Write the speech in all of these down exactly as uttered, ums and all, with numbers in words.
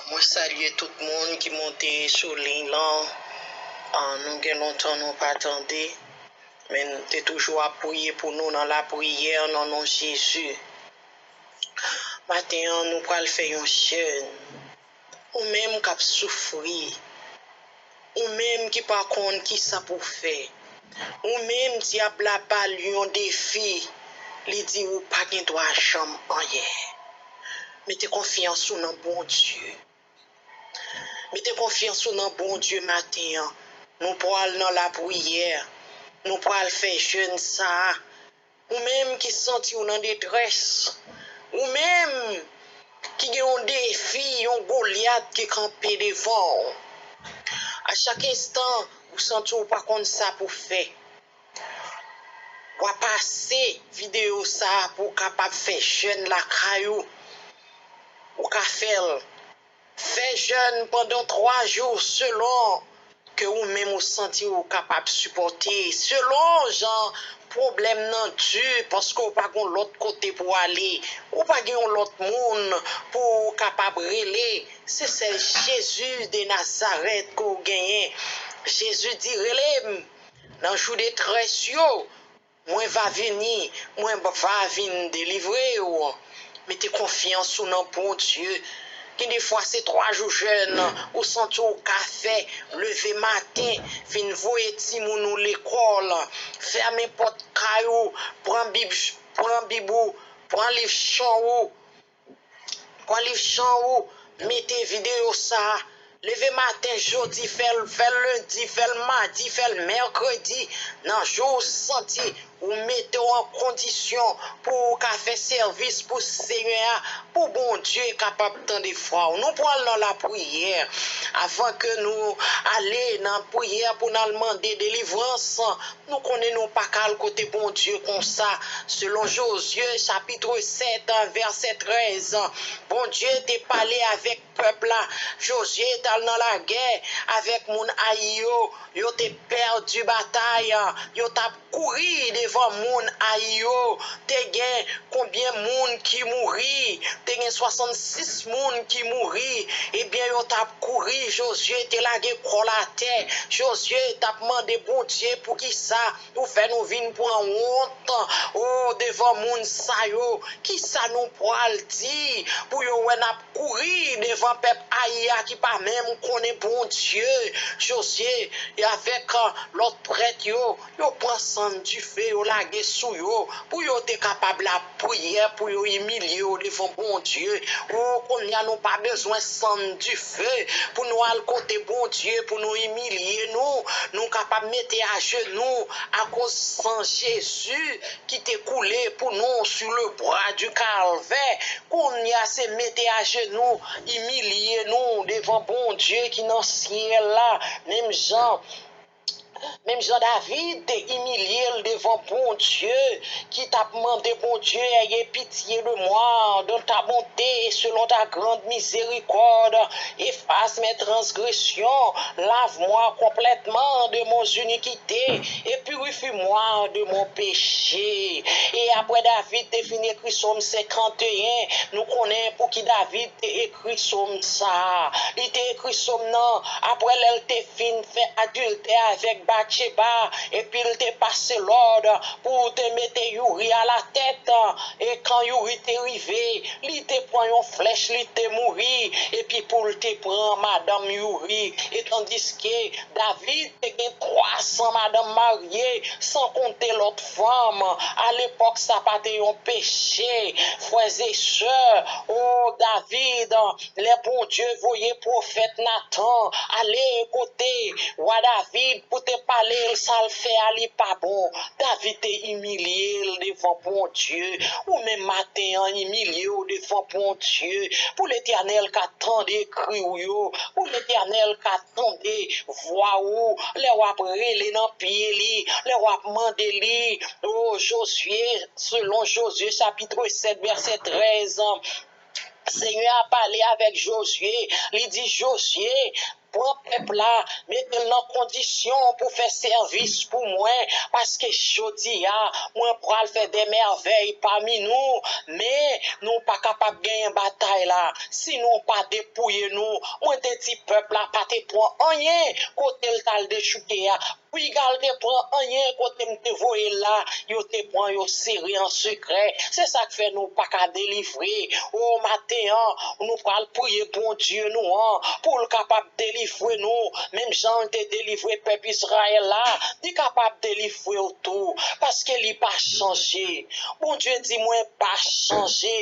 Mwen salye tout moun ki monte sou liy lan. Ah, nou gen lontan nou pa tande, men nou te toujou ap priye pou nou nan lapriyè nan non Jezi. Maten an, nou pral fè yon jèn. Ou menm k ap soufri, ou menm ki pa konn ki sa pou w fè, ou menm dyab la ba l yon defi, li di ou pa gen dwa janm anyen. Mete konfyans ou nan Bondye. Mete konfyans ou nan Bondye maten an. Nou pral nan lapriyè. Nou pral fè jèn sa a. Ou menm ki santi w nan detrès, ou menm ki gen yon defi, yon Golyat ki kanpe devan w. A chak enstan, ou santi w pa konn sa pou fè. W a pase videyo sa a pou w kapab fè jèn lakay ou. Ou ka fè l. Fè jèn pandan twa jou selon ke ou menm ou santi ou kapab sipòte, selon jan pwoblèm nan di, paske ou pa gen lòt kote pou ale, ou pa gen yon lòt moun pou ou kapab rele. Se sèl Jezi de Nazarèt ke ou genyen. Jezi di, rele m nan jou detrès yo. Mwen va vini, mwen va vin delivre w. Mete konfyans ou nan Bondye. Gen de fwa se twa jou jèn ou santi w ka fè, leve maten, vin voye timoun ou lekòl, fèmen pòt kay ou, pran bib, pran bib ou, pran liv chan ou. Pran liv chan ou, mete videyo sa a. Leve maten jodi, fè l, fè l lendi, fè l madi, fè l mèkredi. Nan jou ou santi ou mete w an kondisyon pou ou ka fè sèvis pou Senyè a, pou Bondye kapab tande vwa w. Nou pral nan lapriyè. Avan ke nou ale nan priyè pou n al mande delivrans, nou konnen nou pa ka al kote Bondye konsa. Selon Jozye, chapit sèt, vèsè trèz, Bondye te pale avèk pèp la. Jozye t al nan lagè avèk moun Ayi yo. Yo te pèdi batay. Yo t ap kouri devan moun Ayi yo. Te gen konbyen moun ki mouri? Te gen swasannsis moun ki mouri. Ebyen, yo t ap kouri. Jozye te lage kò l atè. Jozye t ap mande Bondye, poukisa ou fè nou vin pran wont, o, devan moun sa yo? Kisa nou pral di pou yo wè n ap kouri devan pèp Ayi a ki pa menm konnen Bondye? Jozye avèk, a, lòt prèt yo, yo pran sann dife, yo lage sou yo, pou yo te kapab lapriyè, pou yo imilye yo devan Bondye. O, kounye a nou pa bezwen sann dife pou nou al kote Bondye, pou nou imilye nou. Nou kapab mete ajenou akoz san Jezi ki te koule pou nou sur le bois du Calvaire. Kounye a se mete ajenou, imilye nou devan Bondye ki nan syèl la. Menm jan, menm jan David te imilye l devan Bondye, ki t ap mande Bondye, ayez pitié de moi, de ta bonté et selon ta grande miséricorde, efface mes transgressions, lave-moi complètement de mon iniquité et purifie-moi de mon péché. E apre David te fin ekri Sòm senkanteyen, nou konnen pou ki David te ekri sòm sa a. Li te ekri sòm nan apre lè l te fin fè adiltè avèk Batcheba, epi l te pase lòd pou te mete Youri alatèt. E kan Youri te rive, li te pran yon flèch, li te mouri, epi pou l te pran madanm Youri. E tandiske David te gen twa san madanm marye, san konte lòt fanm. Alepòk, sa pa te yon peche. Frè e sè, o David, lè Bondye voye pwofèt Natan ale kote wa David pou te pale l sa l fè a li pa bon, David te imilye l devan Bondye. Ou menm maten an, imilye w devan Bondye, pou Letènèl ka tande kri w yo, pou Letènèl ka tande vwa ou lè w ap rele nan pye li, lè w ap mande li. O Jozye, selon Jozye chapit sèt, vèsè trèz, Senyè a pale avèk Jozye, li di, Jozye, pran pèp la, mete l nan kondisyon pou fè sèvis pou mwen, paske jodi a, mwen pral fè de mèvèy pami nou, men nou pa kapab genyen batay la si nou pa depouye nou. Mwen te di pèp la pa te pran anyen kote l t al dechouke a. Piga l te pran anyen kote m te voye l la, yo te pran yo sere an sekrè. Se sa k fè nou pa ka delivre. O maten an, nou pral priye Bondye nou an pou l kapab delivre nou. Menm jan l te delivre pèp Izrayèl la, li kapab delivre w tou, paske li pa chanje. Bondye di mwen pa chanje,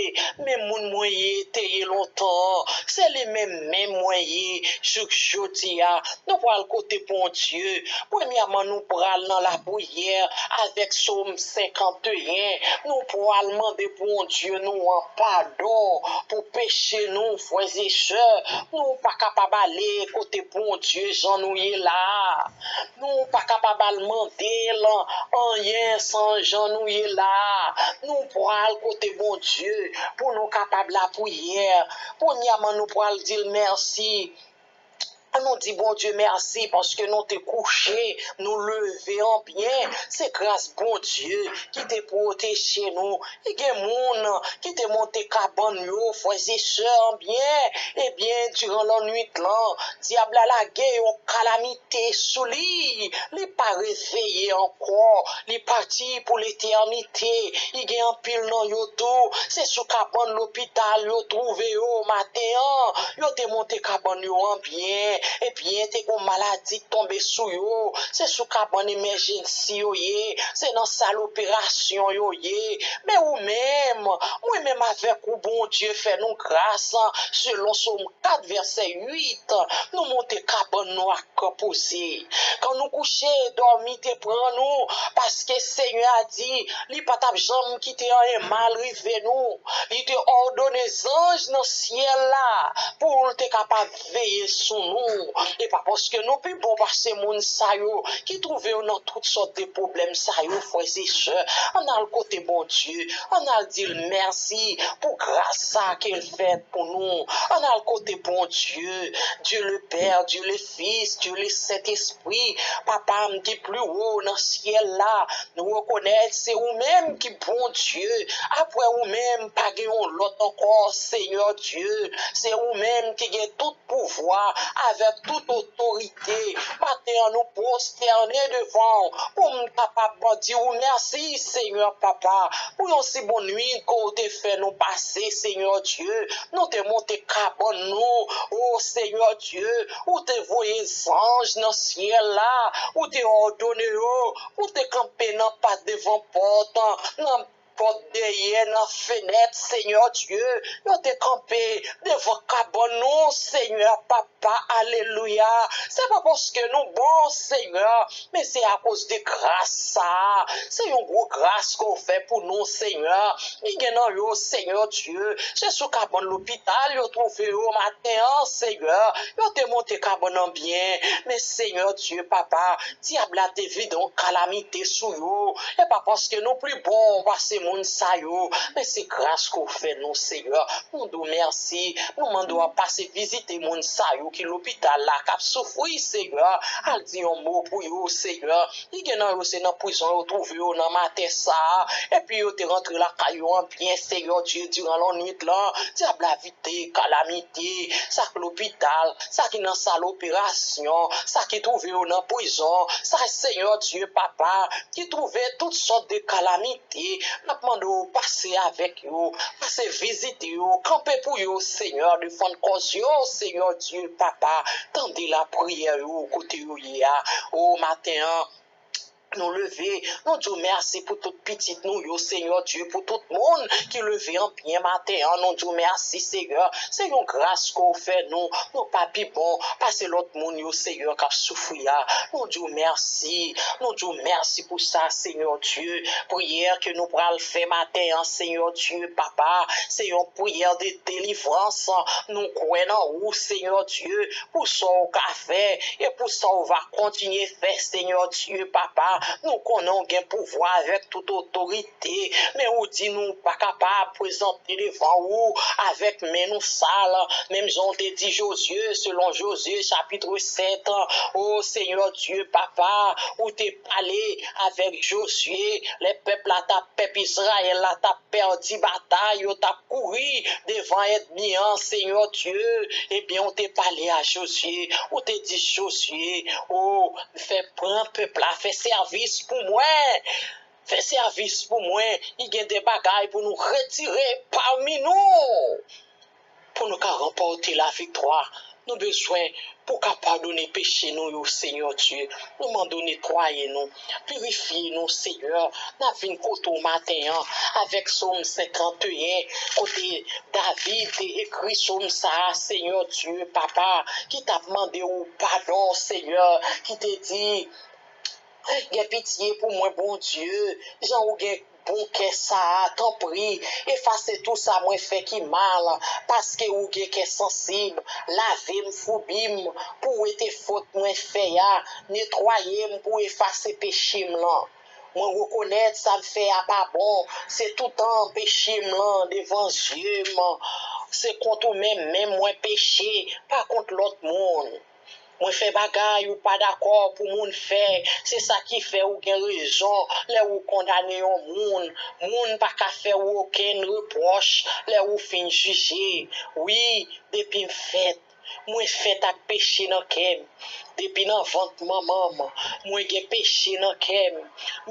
men moun mwen ye te ye lontan an, se li menm menm mwen ye jouk jodi a. Nou pral kote Bondye. Premyèman, nou pral nan lapriyè avèk Sòm senkanteyen. Nou pral mande Bondye nou an padon pou peche nou, frè e sè. Nou pa kapab ale kote Bondye jan nou ye la a. Nou pa kapab al mande l anyen san jan nou ye la a. Nou pral kote Bondye pou nou kapab lapriyè. Premyèman, nou pral di l mèsi. An nou di Bondye mèsi paske nou te kouche, nou leve an byen. Se gras Bondye ki te pwoteje nou. E gen moun ki te monte kabann yo, frè e sè, an byen. Ebyen, diran lannwit lan, dyab la lage yon kalamite sou li. Li pa reveye ankò. Li pati pou letènite. Li gen anpil nan yo tou. Se sou kabann lopital yo twouve yo maten an. Yo te monte kabann yo an byen. Ebyen, te gon maladi k tonbe sou yo. Se sou kabann emèjensi yo ye. Se nan sal operasyon yo ye. Men ou menm, mwen menm avèk ou, Bondye fè nou gras. Selon Sòm kat vèsè uit, nou monte kabann nou ak kè poze. Kan nou kouche, dòmi te pran nou, paske Senyè a di li pa t ap janm kite anyen mal rive nou. Li te òdone zanj nan syèl la pou l te kapab veye sou nou. E pa paske nou pi bon pase moun sa yo ki twouve yo nan tout sòt de pwoblèm sa yo, frè e sè. Ann al kote Bondye, ann al di l mèsi pou gras sa ke l fè pou nou. Ann al kote Bondye, Dieu le Père, Dieu le Fils, Dieu le Saint-Esprit. Papa m ki pi wo nan syèl la, nou rekonèt se ou menm ki Bondye. Apre ou menm, pa gen yon lòt ankò, Senyè Dye. Se ou menm ki gen tout pouvwa, avèk tout otorite. Maten an, nou pwostène devan w pou m kapab di w mèsi, Senyè Papa, pou yon si bon nwit ke w te fè nou pase, Senyè Dye. Nou te monte kabann nou, o Senyè Dye, ou te voye zanj nan syèl la, ou te òdone yo, ou te kanpe nan pa devan pòt, nan pòt dèyè, nan fenèt, Senyè Dye, yo te kanpe devan kabann nou, Senyè Papa, alelouya. Se pa paske nou bon, Senyè, men se akoz de gras sa a. Se yon gwo gras ke w fè pou nou, Senyè. Li gen nan yo, Senyè Dye, se sou kabann lopital yo twouve yo maten an, Senyè. Yo te monte kabann nan byen, men Senyè Dye, Papa, dyab la te vide yon kalamite sou yo. E pa paske nou pi bon pase moun sa yo, men se gras ke w fè nou, Senyè. Nou di w mèsi, nou mande w pase vizite moun sa yo ki lopital la, k ap soufri, Senyè. Al di yon mo pou yo, Senyè. Li gen nan yo, se nan prizon yo twouve yo nan maten sa a. Epi yo te rantre lakay yo an byen, Senyè Dye, diran lannwit lan. Dyab la vide kalamite, sa k lopital, sa ki nan sal operasyon, sa ki twouve yo nan prizon, sa Senyè Dye Papa, ki twouve tout sòt de kalamite, n ap mande w pase avèk yo, pase vizite yo, kanpe pou yo, Senyè, defann kòz yo, Senyè Dye Papa, tande lapriyè yo kote yo ye a. O maten an, nou leve, nou di w mèsi pou tout pitit nou yo, Senyè Dye, pou tout moun ki leve an byen maten an, nou di w mèsi, Senyè. Se yon gras ke w fè nou, nou pa pi bon pase lòt moun yo, Senyè, k ap soufri a. Nou di w mèsi, nou di w mèsi pou sa, Senyè Dye. Priyè ke nou pral fè maten an, Senyè Dye, Papa, se yon priyè de delivrans. Nou kwè nan ou, Senyè Dye, pou sa w ka fè e pou sa w va kontinye fè, Senyè Dye, Papa. Nou konnen w gen pouvwa avèk tout otorite, men ou di nou pa kapab prezante devan ou avèk men nou sal, menm jan w te di Jozye, selon Jozye chapit sèt. O Senyè Dye, Papa, ou te pale avèk Jozye, lè pèp la t ap, pèp Izrayèl la t ap pèdi batay, yo t ap kouri devan ènmi an, Senyè Dye, ebyen, ou te pale a Jozye, ou te di Jozye, o, fè pran pèp la, fè sèvis pou mwen, fè sèvis pou mwen, li gen de bagay pou nou retire pami nou. Pou nou ka ranpòte laviktwa, nou bezwen pou w ka padone peche nou yo, Senyè Dye. Nou mande w netwaye nou, pirifye nou, Senyè. N ap vin kote w maten an avèk Sòm senkanteyen, kote David te ekri Sòm sa a, Senyè Dye, Papa, ki t ap mande w padon, Senyè, ki te di, Gen pitye pou mwen, Bondye, jan ou gen bon kè sa a, tanpri, efase tou sa mwen fè ki mal, paske ou gen kè sansib, lave m, foubi m, pou wete fòt mwen fè a, netwaye m pou efase peche m lan. Mwen rekonèt sa m fè a pa bon, se toutan peche m lan devan zye m. Se kont ou menm menm mwen peche, pa kont lòt moun. Mwen fè bagay ou pa dakò pou moun fè, se sa ki fè ou gen rezon lè ou kondane yon moun. Moun pa ka fè ou okenn repwòch lè ou fin jije. Wi, depi m fèt, mwen fèt ak peche nan kè m. Depi nan vant manman m, mwen gen peche nan kè m.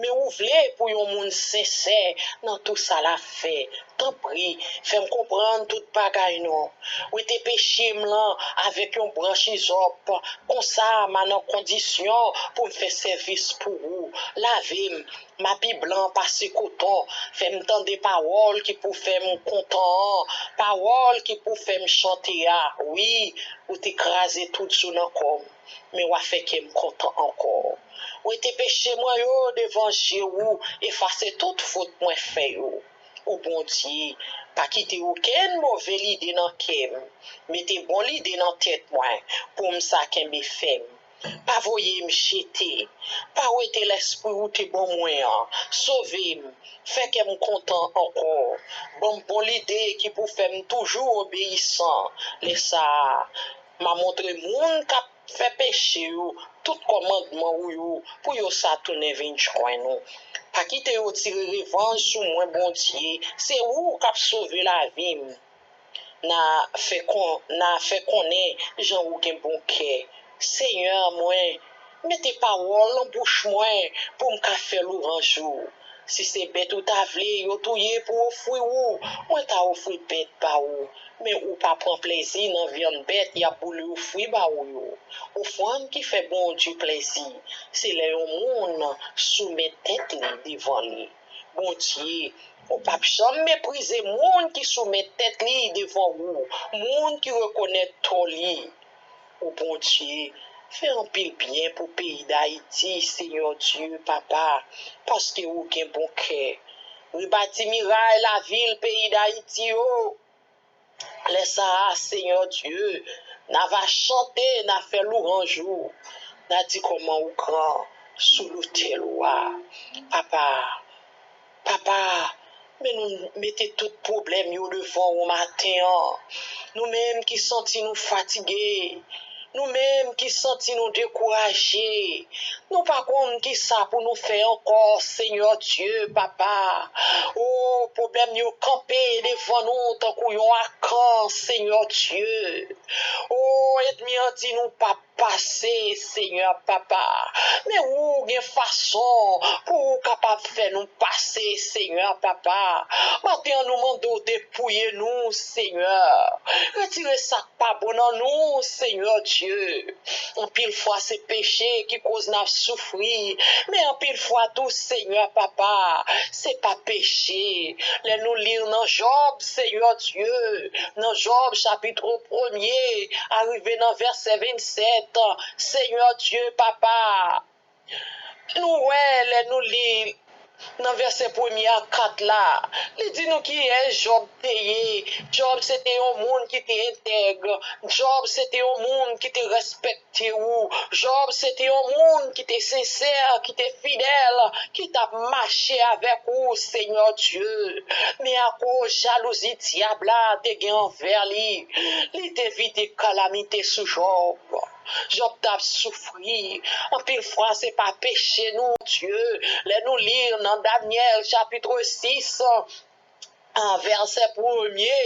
Men ou vle pou yon moun sensè nan tou sa l ap fè. Tanpri, fè m konprann tout bagay non. Wete peche m lan avèk yon branch izòp. Konsa, m a nan kondisyon pou m fè sèvis pou ou. Lave m, m a pi blan pase koton. Fè m tande pawòl ki pou fè m kontan an, pawòl ki pou fè m chante a. Wi, ou te kraze tout zo nan kò m, men w a fè kè m kontan ankò. Wete peche mwen yo devan je ou, efase tout fot mwen fè yo. O Bondye, pa kite okenn move lide nan kè m. Mete bon lide nan tèt mwen pou m sa kenbe fèm. Pa voye m jete. Pa wete lespri ou te ban mwen an. Sove m. Fè kè m kontan ankò. Ban m bon lide ki pou fè m toujou obeyisan. Lè sa a, m a montre moun k ap fè peche yo tout kòmandman ou yo pou yo sa tounen vin jwenn ou. Pa kite yo tire revanj sou mwen, Bondye. Se ou k ap sove lavi m. N a fè kon, n a fè konnen jan ou gen bon kè. Senyè mwen, mete pawòl nan bouch mwen pou m ka fè lwanj ou. Si se bèt ou ta vle yo touye pou ofri ou, mwen ta ofri bèt ba ou. Men ou pa pran plezi nan vyann bèt y ap boule ofri ba ou yo. Ofrann ki fè Bondye plezi, se lè yon moun soumèt tèt li devan li. Bondye, ou p ap janm meprize moun ki soumèt tèt li devan ou, moun ki rekonèt tò li. O Bondye, fè anpil byen pou peyi Dayiti, Senyè Dye, Papa, paske ou gen bon kè. Rebati miray lavil peyi Dayiti yo. Lè sa a, Senyè Dye, n a va chante, n a fè lwanj ou, n a di kòman ou gran sou lotèl ou a. Papa, Papa, men nou mete tout pwoblèm yo devan ou maten an. Nou menm ki santi nou fatige, nou menm ki santi nou dekouraje, nou pa konn kisa pou nou fè ankò, Senyè Dye, Papa. O, pwoblèm yo kanpe devan nou tankou yon akan, Senyè Dye. O, ènmi an di nou p ap pase, Senyè Papa. Men ou gen fason pou ou kapab fè nou pase, Senyè Papa. Maten an, nou mande w depouye nou, Senyè. Retire sa k pa bon nan nou, Senyè Dye. Anpil fwa, se peche ki koz n ap soufri. Men anpil fwa tou, Senyè Papa, se pa peche. Lè nou li nan Jòb, Senyè Dye, nan Jòb chapit premye, arive nan vèsè vennsèt, Senyè Dye, Papa, nou wè lè nou li Nan vèsè premye a kat la, li di nou kiyès Jòb te ye. Jòb se te yon moun ki te entèg. Jòb se te yon moun ki te respekte ou. Jòb se te yon moun ki te sensè, ki te fidèl, ki t ap mache avèk ou, Senyè Dye. Men akoz jalouzi dyab la te gen anvè li, li te vide kalamite sou Jòb. Jòb t ap soufri. Anpil fwa, se pa peche nou, Dye. Lè nou li nan Danyèl chapit sis, a, vèsè premye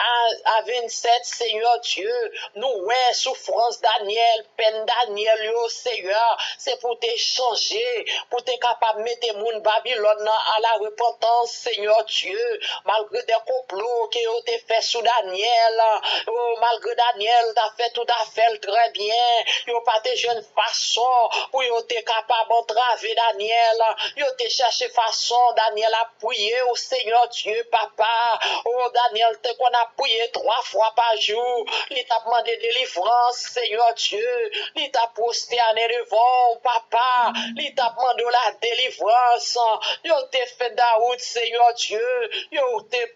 a, a vennsèt, Senyè Dye, nou wè soufrans Danyèl, pèn Danyèl yo, Senyè, se pou te chanje, pou te kapab mete moun Babilòn nan a la repantans, Senyè Dye, malgre de konplo ke yo te fè sou Danyèl, o, malgre Danyèl ta fè tout afè l trè byen, yo pa te jwenn fason pou yo te kapab antrave Danyèl. Yo te chèche fason, Danyèl ap priye w, Senyè Dye, Papa. O, Danyèl te konn ap priye twa fwa pa jou. Li t ap mande delivrans, Senyè Dye. Li t ap pwostène devan w, Papa. Li t ap mande w la delivrans. Yo te fè Dawid, Senyè Dye. Yo te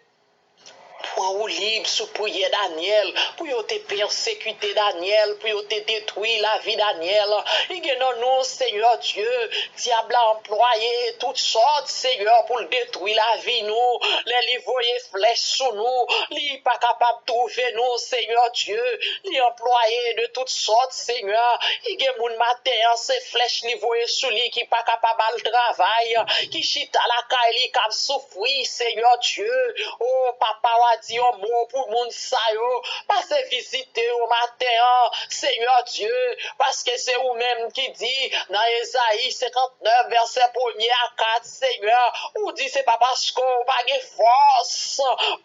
pran woulib sou priyè Danyèl, pou yo te pèsekite Danyèl, pou yo te detwi lavi Danyèl. Li gen nan nou, Senyè Dye, dyab la anplwaye tout sòt, Senyè, pou l detwi lavi nou. Lè li voye flèch sou nou, li pa kapab twouve nou, Senyè Dye. Li anplwaye de tout sòt, Senyè. Li gen moun maten an, se flèch li voye sou li ki pa kapab al travay, ki chita lakay li, k ap soufri, Senyè Dye. O, Papa, w a di yon mo pou moun sa yo. Pase vizite yo maten an, Senyè Dye, paske se ou menm ki di nan Ezayi senkant nèf, vèsè premye a kat, Senyè, ou di se pa paske w pa gen fòs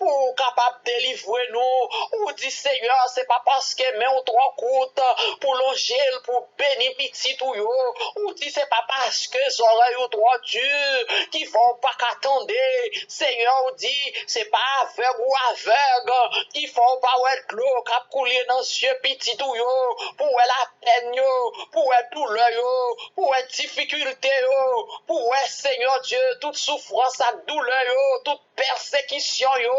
pou w kapab delivre nou. Ou di, Senyè, se pa paske men w twò kout pou lonje l, pou beni pitit ou yo. Ou di se pa paske zòrèy ou twò di ki fè w pa ka tande. Senyè, ou di se pa avèg ou avèg ki fè w pa wè dlo k ap koule nan zye pitit ou yo, pou wè lapèn yo, pou wè doulè yo, pou wè difikilte yo, pou wè, Senyè Dye, tout soufrans ak doulè yo, tout pèsekisyon yo.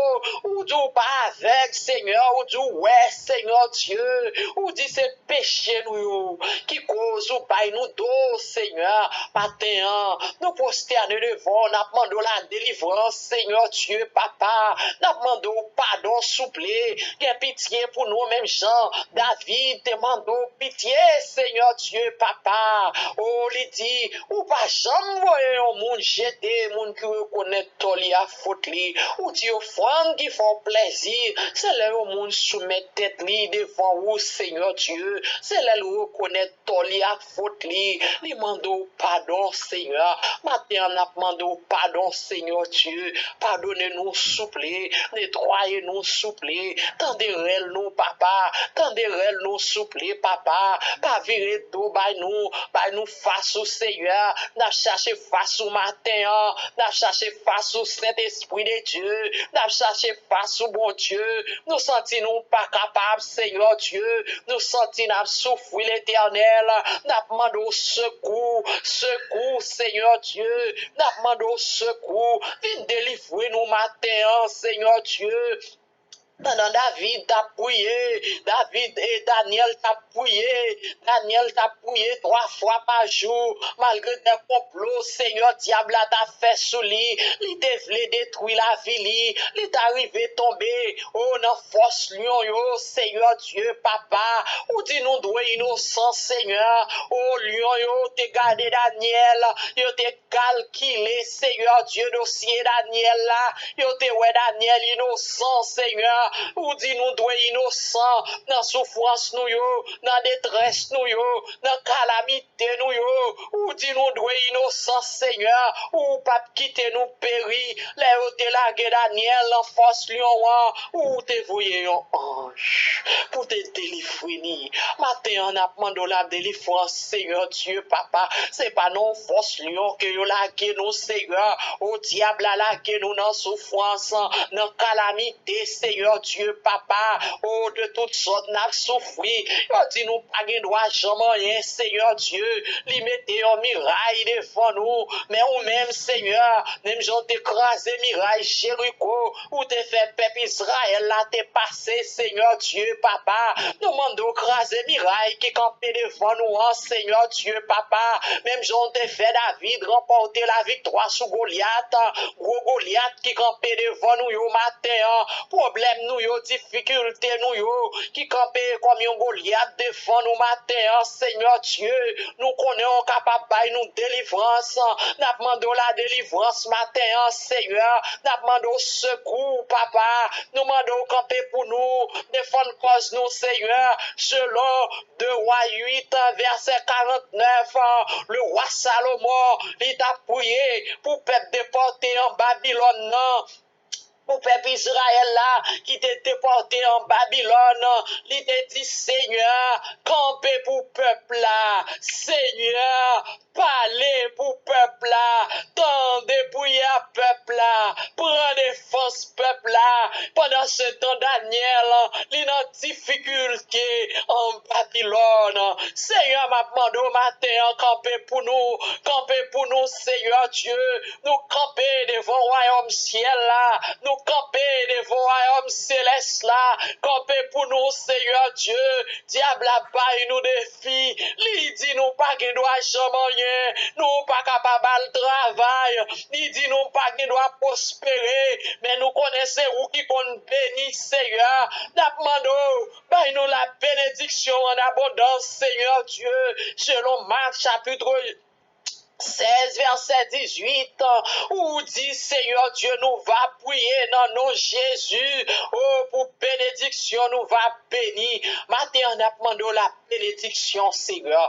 Ou di w pa avèg, Senyè, ou di w wè, Senyè Dye. Ou di se peche nou yo ki koz ou bay nou do, Senyè. Maten an, nou pwostène devan w, n ap mande w la delivrans, Senyè Dye, Papa. N ap mande w padon, souple. Gen pitye pou nou, menm jan David te mande w pitye, Senyè Dye, Papa. O, li di, ou pa janm voye yon moun jete, moun ki rekonèt tò li ak fòt li. Ou di ofrann ki fè w plèzi, se lè yon moun soumèt tèt li devan ou, Senyè Dye, se lè l rekonèt tò li ak fòt li, li mande w padon, Senyè. Maten an, n ap mande w padon, Senyè Dye. Padone nou, souple. Netwaye nou, souple. Tande rèl nou, Papa. Tande rèl nou, souple, Papa. Pa vire do bay nou. Bay nou fas ou, Senyè. N ap chache fas ou maten an. N ap chache fas ou, Sentespri de Dye. N ap chache fas ou, Bondye. Nou santi nou pa kapab, Senyè Dye. Nou santi n ap soufri, Letènèl. N ap mande w sekou, sekou, Senyè Dye. N ap mande w sekou. Vin delivre nou maten an, Senyè Dye. Pandan David t ap priye, David e Danyèl t ap priye, Danyèl t ap priye twa fwa pa jou, malgre de konplo Senyè dyab la t ap fè sou li, li te vle detwi lavi li, li ta rive tonbe, o, nan fòs lyon yo, Senyè Dye, Papa, ou di nou dwe inosan, Senyè, o, lyon yo te gade Danyèl, yo te kalkile, Senyè Dye, dosye Danyèl la, yo te wè Danyèl inosan, Senyè, ou di nou dwe inosan nan soufrans nou yo, nan detrès nou yo, nan kalamite nou yo, ou di nou dwe inosan, Senyè, ou p ap kite nou peri. Lè yo te lage Danyèl nan fòs lyon an, ou te voye yon anj pou te delivre li. Maten an, n ap mande w la delivrans, Senyè Dye, Papa. Se pa nan fòs lyon ke yo lage nou, Senyè. O, dyab la lage nou nan soufrans, nan kalamite, Senyè. Dye, papa, o, de tout sòt n ap soufri. Yo di nou pa gen dwa janm anyen, Senyè Dye. Li mete yon miray devan nou. Men ou menm, Senyè, menm jan w te kraze miray Jeriko, ou te fè pèp Izrayèl la te pase, Senyè Dye, papa. Nou mande w kraze miray ki kanpe devan nou an, Senyè Dye, papa. Menm jan w te fè David ranpòte laviktwa sou Golyat, gwo Golyat ki kanpe devan nou yo maten an, pwoblèm nou yo, difikilte nou yo, ki kanpe kòm yon Golyat devan nou maten an, Senyè Dye, nou konnen w kapab bay nou delivrans. N ap mande w la delivrans maten an, Senyè. N ap mande w sekou, papa. Nou mande w kanpe pou nou, defann kòz nou, Senyè, selon de Wa uit, vèsè karantnèf, le wa Salomon, li t ap priye pou pèp depòte an Babilòn nan, pou pèp Izrayèl la ki te depòte an Babilòn, li te di, Senyè, kanpe pou pèp la. Senyè, pale pou pèp la, tande priyè pèp la, pran defans pèp la. Pandansetan, Danyèl, li nan difikilte an Babilòn. Senyè, m ap mande w maten an, kanpe pou nou, kanpe pou nou, Senyè Dye. Nou kanpe devan wayòm syèl la, nou kanpe devan wayòm selès la, kanpe pou nou, Senyè Dye. Dyab la bay nou defi, li di nou pa gen dwa janm anyen, nou pa kapab al travay, li di nou pa gen dwa pwospere, men nou konnen se ou ki konn beni, Senyè. N ap mande w, bay nou la benediksyon an abondans, Senyè Dye, selon Mak chapit sèz, vèsè dizuit, ou di, Senyè Dye, nou va priye nan non Jezi, o, pou benediksyon, nou va beni. Maten an, n ap mande w la benediksyon, Senyè.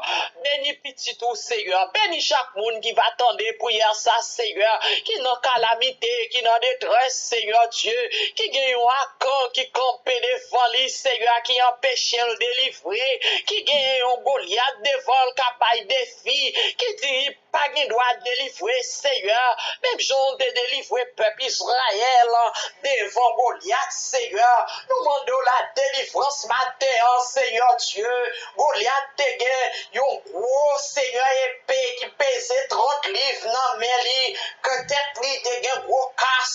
Beni pitit ou, Senyè. Beni chak moun ki va tande priyè sa, Senyè, ki nan kalamite, ki nan detrès, Senyè Dye, ki gen yon akan ki kanpe devan li, Senyè, ki anpeche l delivre, ki gen yon Golyat devan l k ap bay defi, ki di li pa gen dwa delivre, Senyè, menm jan w te delivre pèp Izrayèl devan Golyat, Senyè. Nou mande w la delivrans maten an, Senyè Dye. Golyat te gen yon gwo, Senyè, epe ki peze trant liv nan men li, ke tèt li te gen gwo kas,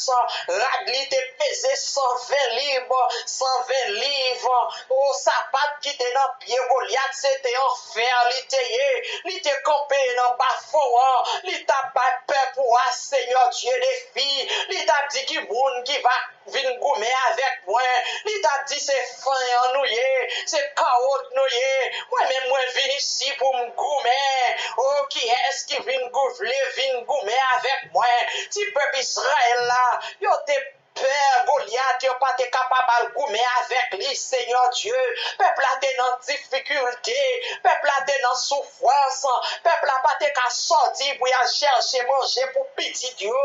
rad li te peze san ven lib, san ven liv. O, sapat ki te nan pye Golyat, se te an fè li te ye. Li te kanpe nan bafon an. Li t ap bay pèp ou a, Senyè Dye, defi. Li t ap di, ki moun ki va vin goumen avèk mwen? Li t ap di, se fen an nou ye, se kawot nou ye. Mwen menm, mwen vin isi pou m goumen. O, kiyès ki vin gou-, vle vin goumen avèk mwen? Ti pèp Izrayèl la, yo te pè Golyat, yo pa te kapab al goumen avèk li, Senyè Dye. Pèp la te nan difikilte, pèp la te nan soufrans, pèp la pa te ka sòti pou y al chèche manje pou pitit yo.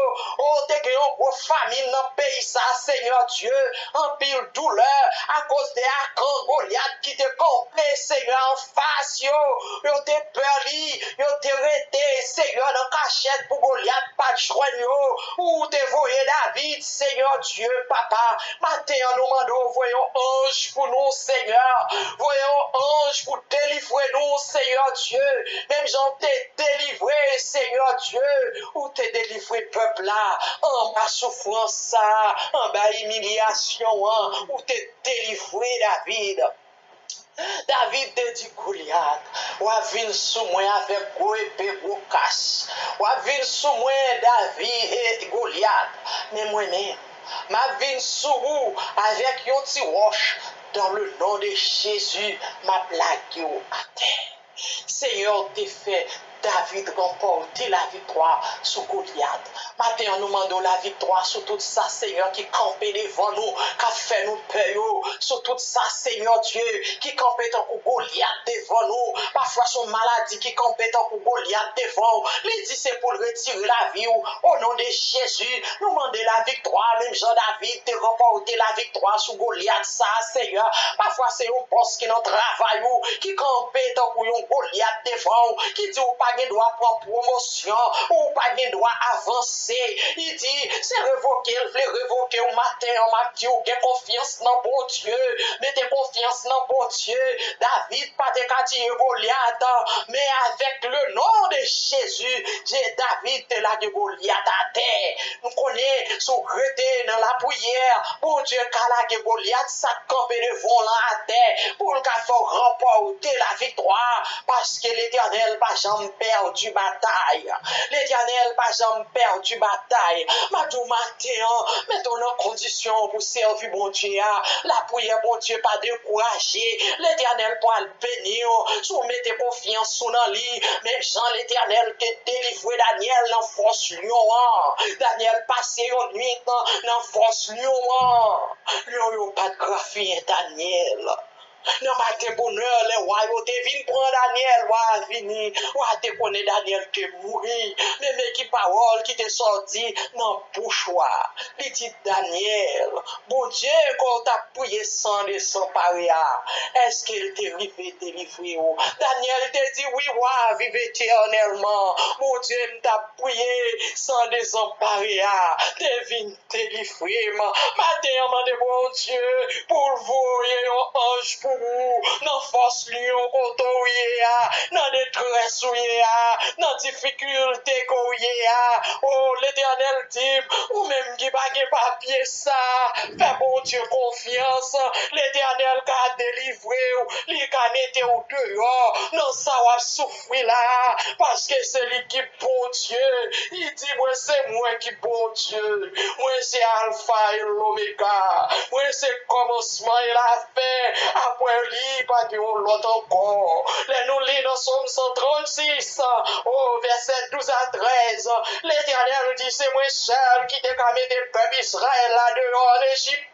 O, te gen yon gwo famin nan peyi sa, Senyè Dye. Anpil doulè akoz de akan Golyat ki te kanpe, Senyè, anfas yo. Yo te pè li, yo te rete, Senyè, nan kachèt pou Golyat pa t jwenn yo. Ou te voye David, Senyè Dye, papa. Maten an, nou mande w voye yon anj pou nou, Senyè. Voye yon anj pou delivre nou, Senyè Dye. Menm jan w te delivre, Senyè Dye, ou te delivre pèp la anba soufrans sa, anba imilyasyon an, ou te delivre David. David te di Golyat, w ap vin sou mwen avèk gwo epe, gwo kas. W ap vin sou mwen, David, e Golyat. Men mwen menm, m ap vin sou ou avèk yon ti wòch. Dans le nom de Jésus, m ap lage w atè. Senyè, w te fè David ranpòte laviktwa sou Golyat. Maten an, nou mande w laviktwa sou tout sa, Senyè, ki kanpe devan nou, k ap fè nou pè yo, sou tout sa, Senyè Dye, ki kanpe tankou Golyat devan nou. Pafwa, se yon maladi ki kanpe tankou Golyat devan w. Li di se pou l retire lavi w. O non de Jezi, nou mande laviktwa, menm jan David te ranpòte laviktwa sou Golyat sa, Senyè. Pafwa, se yon bòs ki nan travay ou, ki kanpe tankou yon Golyat devan w, ki di w pa gen dwa pran pwomosyon, ou pa gen dwa avanse. Li di, se revoke l vle revoke w maten an, m ap di w, gen konfyans nan Bondye. Mete konfyans nan Bondye. David pa te ka tiye Golyat, men avèk le non de Jezi, David te lage Golyat atè. Nou konnen, si w rete nan lapriyè, Bondye ka lage Golyat sa k kanpe devan w lan atè, pou l ka fè w ranpòte laviktwa, paske Letènèl pa janm pèdi batay. Letènèl pa janm pèdi batay. M ap di w maten an, mete w nan kondisyon pou sèvi Bondye a. Lapriyè Bondye pa dekouraje. Letènèl pral beni w si w mete konfyans ou nan li. Menm jan Letènèl te delivre Danyèl nan fòs lyon an. Danyèl pase yon nwit nan fòs lyon an. Lyon yo pa t grafiyen Danyèl. Nan maten bonè, lè wa yo te vin pran Danyèl, wa a vini, wa a te konnen Danyèl te mouri. Men men ki pawòl ki te sòti nan bouch wa a. Li di, Danyèl, Bondye ke w t ap priye san desanpare a, èske l te rive delivre w? Danyèl te di, wi, wa, viv etènèlman. Bondye m t ap priye san desanpare a te vin delivre m. Maten an, mande Bondye pou l voye yon anj pou ou nan fòs lyon kote w ye a, nan detrès ou ye a, nan difikilte ke w ye a. O, Letènèl di m, ou menm ki pa gen papye sa, fè Bondye konfyans. Letènèl ka delivre w, li ka mete w deyò nan sa w ap soufri la, paske se li ki Bondye. Li di, mwen se mwen ki Bondye. Mwen se Alfa e Lomega. Mwen se kòmansman e lafen. Apre li, pa gen yon lòt ankò. Lè nou li nan Sòm san trannsis, o vèsè douz a trèz, Letènèl di, se mwen sèl ki te ka mete pèp Izrayèl la deyò ann Ejip.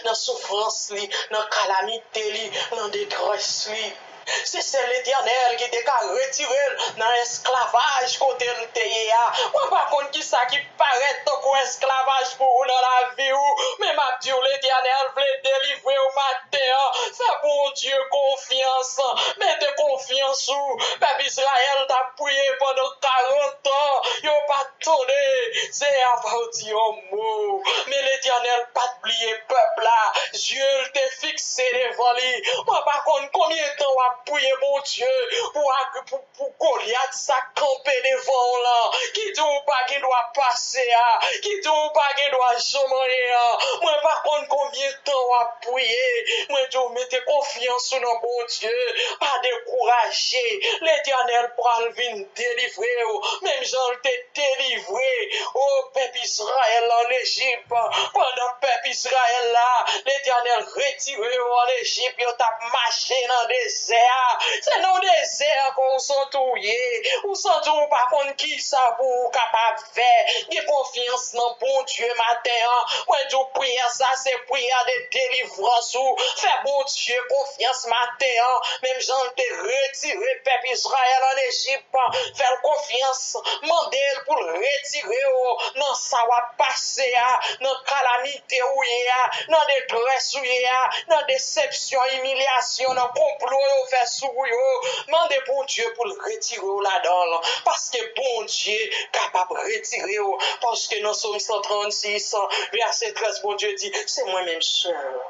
Nan soufrans li, nan kalamite li, nan detrès li. Se sèl Letènèl ki te ka retire l nan esklavaj kote l te ye a. Mwen pa konn kisa ki parèt tankou esklavaj pou ou nan lavi w, men m ap di w, Letènèl vle delivre w maten an. Fè Bondye konfyans. Mete konfyans ou. Pèp Izrayèl t ap priye pandan karant tan. Yo pa t tande. Seyè a pa t di yon mo. Men Letènèl pa t bliye pèp la. Zye l te fikse devan li. Mwen pa konn konbyen tan w ap priye Bondye pou, pou, pou Golyat sa k kanpe devan w lan, ki di w pa gen dwa pase a, ki di w pa gen dwa janm anyen an. Mwen pa konn konbyen tan w ap priye. Mwen di w mete konfyans ou nan Bondye. Pa dekouraje. Letènèl pral vin delivre w. Menm jan l te delivre, o, pèp Izrayèl ann Ejip. Pandan pèp Izrayèl la, Letènèl retire yo ann Ejip, yo t ap mache nan dezè a. Se nan dezè a ke w santi w ye. Ou santi w pa konn kisa pou w kapab fè. Gen konfyans nan Bondye maten an. Mwen di w, priyè sa se priyè de delivrans ou. Fè Bondye konfyans maten an. Menm jan l te retire pèp Izrayèl ann Ejip, fè l konfyans, mande l pou l retire w nan sa w ap pase a, nan kalamite ou ye a, nan detrès ou ye a, nan desepsyon, imilyasyon, nan konplo yo fè sou ou yo. Mande Bondye pou l retire w ladan l, paske Bondye kapab retire w. Paske nan Sòm san trannsis, vèsè trèz, Bondye di, se mwen menm sèl.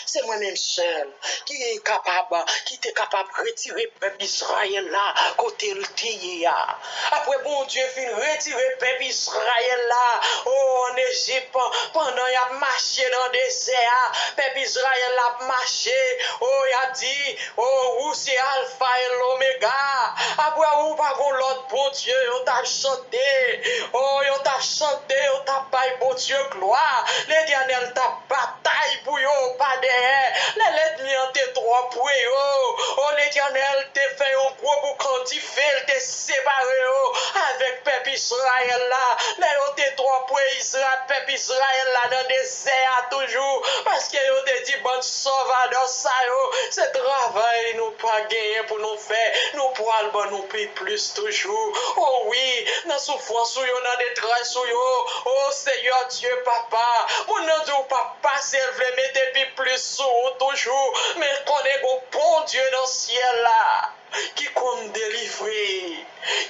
Se mwen menm sèl ki kapab, ki te kapab retire pèp Izrayèl la kote l te ye a. Apre Bondye fin retire pèp Izrayèl la, o, ann Ejip, pandan y ap mache nan dezè a, pèp Izrayèl la ap mache, o, y ap di, o, ou se Alfa e Lomega. Apre ou pa gon lòt Bondye, yo t ap chante. O, yo t ap chante, yo t ap bay Bondye glwa. Letènèl t ap batay pou yo pa dèyè. Lè lènmi an te twò pre yo, o, Letènèl te fè yon gwo boukan dife, l te separe yo avèk pèp Izrayèl la. Lè yo te twò pre Izra-, pèp Izrayèl la nan dezè a toujou, paske yo te di, bann sòvadò sa yo, se travay nou pa genyen pou nou fè, nou pral ban nou pi plis toujou. O wi, nan soufrans ou yo, nan detrès ou yo, o Seyè Dye Papa, moun nan di w p ap pase, l vle mete pi plis sou ou toujou, men konnen gon Bondye nan syèl la. ki konn delivre,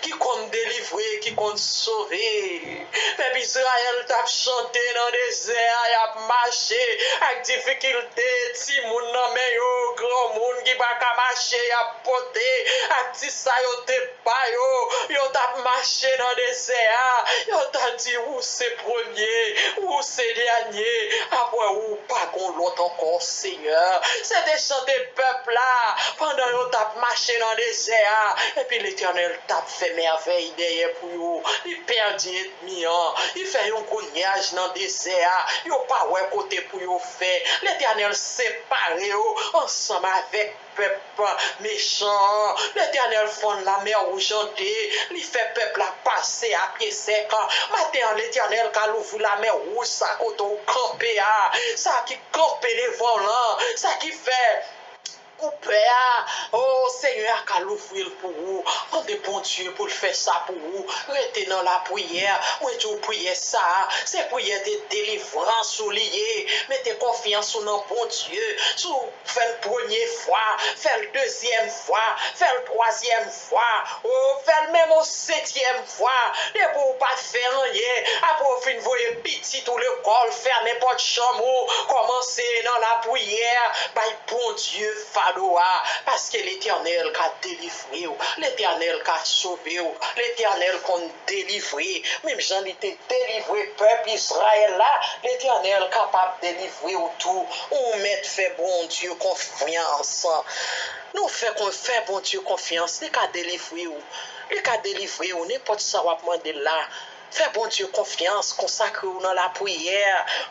ki konn delivre, ki konn sove. Pèp Izrayèl t ap chante nan dezè a, y ap mache ak difikilte, timoun nan men yo, granmoun ki pa ka mache, y ap pote ak ti sa yo te pa yo. Yo t ap mache nan dezè a, yo t ap di, ou se premye, ou se dènye, apre ou pa gon lòt ankò, Senyè. Se te chante pèp la pandan yo t ap mache nan dezè a. Epi Letènèl t ap fè mèvèy dèyè pou yo. Li pèdi ènmi an. Li fè yon gwo nyaj nan dezè a. Yo pa wè kote pou yo fè. Letènèl separe yo ansanm avèk pèp mechan an. Letènèl fann Lamè Wouj an de. Li fè pèp la pase a pye sèk. Maten an, Letènèl ka louvri Lamè Wouj sa kote w kanpe a. Sa ki kanpe devan w lan, sa ki fè ou pè a. O Senyè a ka louvri l pou ou. Mande Bondye pou l fè sa pou ou. Rete nan lapriyè. Mwen di w, priyè sa a, se priyè de delivrans ou li ye. Mete konfyans ou nan Bondye. Si w fè l premye fwa, fè l dezyèm fwa, fè l twazyèm fwa, o, fè l menm yon setyèm fwa. Depi w pa t fè anyen, apre w fin voye pitit ou lekòl, fè nenpòt chanm ou, kòmanse nan lapriyè, bay Bondye fado a, paske Letènèl ka delivre w, Letènèl ka sove w, Letènèl konn delivre, menm jan li te delivre pèp Izrayèl la, Letènèl kapab delivre w tou. Ou mèt fè Bondye konfyans. Nou fè kon, fè Bondye konfyans, li ka delivre w. Li ka delivre w, nenpòt sa w ap mande l la. Fè Bondye konfyans, konsakre w nan lapriyè.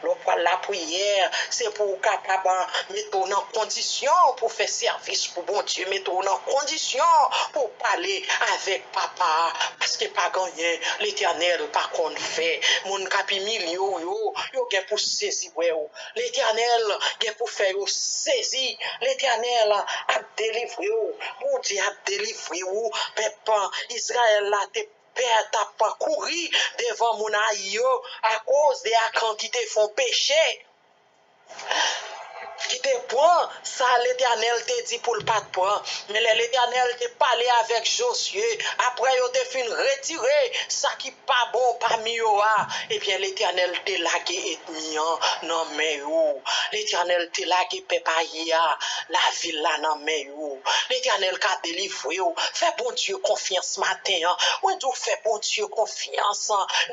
Lè w pral lapriyè, se pou w kapab, ah, mete w nan kondisyon pou w fè sèvis pou Bondye, mete w nan kondisyon pou w pale avèk Papa a, paske pa gen anyen Letènèl pa konn fè. Moun k ap imilye w yo, yo gen pou sezi wè w. Letènèl gen pou fè yo sezi. Letènèl ap delivre w. Bondye ap delivre w. Pèp Izrayèl la te pè, t ap kouri devan moun Ayi yo akoz de Akan ki te fè yon peche, ki te pran sa Letènèl te di pou l pa t pran. Men lè Letènèl te pale avèk Jozye, apre yo te fin retire sa ki pa bon pami yo a, ebyen, Letènèl te lage ènmi an nan men yo. Letènèl te lage pèp Ayi a, lavil la nan men yo. Letènèl ka delivre w. Fè Bondye konfyans maten an. Mwen di w, fè Bondye konfyans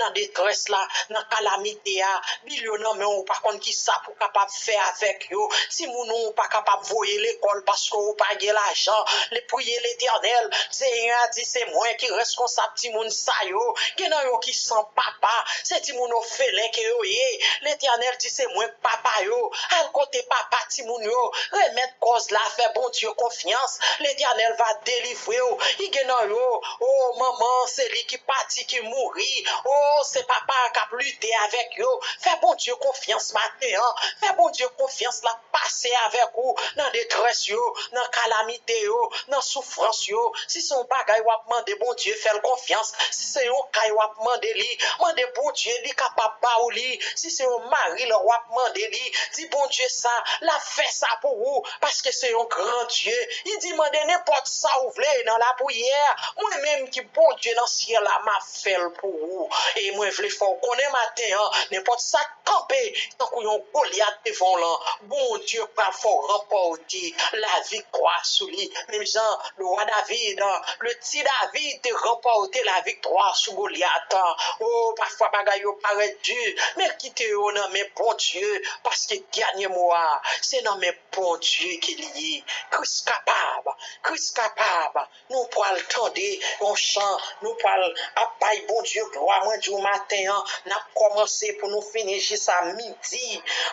nan detrès la, nan kalamite a. Bil yo nan men w, ou pa konn ki sa pou w kapab fè avèk yo. Timoun ou, ou pa kapab voye lekòl paske ou pa gen lajan. Le, priye Letènèl. Senyè a di, se mwen ki reskonsab timoun sa yo. Gen nan yo ki san papa. Se timoun ofelen ke yo ye. Letènèl di, se mwen k papa yo. Al kote papa timoun yo. Remèt kòz la, fè Bondye konfyans. Letènèl va delivre w. I gen nan yo, o, manman, se li ki pati, ki mouri. O, se papa k ap lite avèk yo. Fè Bondye konfyans maten an. Fè Bondye konfyans, l ap pase avèk ou nan detrès yo, nan kalamite yo, nan soufrans yo. Si se yon bagay w ap mande Bondye, fè l konfyans. Si se yon kay w ap mande li, mande Bondye, li kapab ba ou li. Si se yon mari lè w ap mande li, di Bondye sa, l ap fè sa pou ou, paske se yon gran Dye. Li di, mande nenpòt sa ou vle nan lapriyè, mwen menm ki Bondye nan syèl la, m ap fè l pou ou. E mwen vle fè w konnen maten an, nenpòt sa k kanpe tankou yon Golyat devan w lan, Bondye pral fè w ranpòte laviktwa sou li. Menm jan le wa David, le ti David te ranpòte laviktwa sou Golyat. O, pafwa bagay yo parèt di, men kite yo nan men Bondye, paske dènye mo a, se nan men Bondye ke li ye. Kris kapab, Kris kapab. Nou pral tande yon chan, nou pral ap bay Bondye glwa. Mwen di w maten an, n ap kòmanse pou nou fini jis a midi.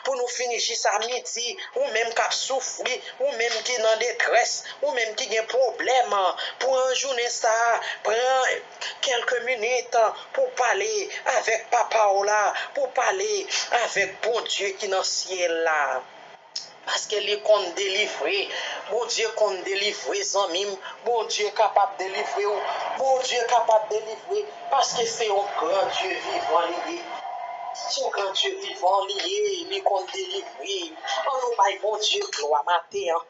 Pou nou fini jis a midi, ou menm k ap soufri, ou menm ki nan detrès, ou menm ki gen pwoblèm, pran jounen sa a, pran kèlke minit pou w pale avèk Papa w la, pou w pale avèk Bondye ki nan syèl la. Paske li konn delivre. Bondye konn delivre, zanmi m. Bondye kapab delivre w. Bondye kapab delivre. Paske se yon gran Dye vivan li ye. Se yon gran Dye vivan li ye. Li konn delivre. Ann nou bay Bondye glwa maten an.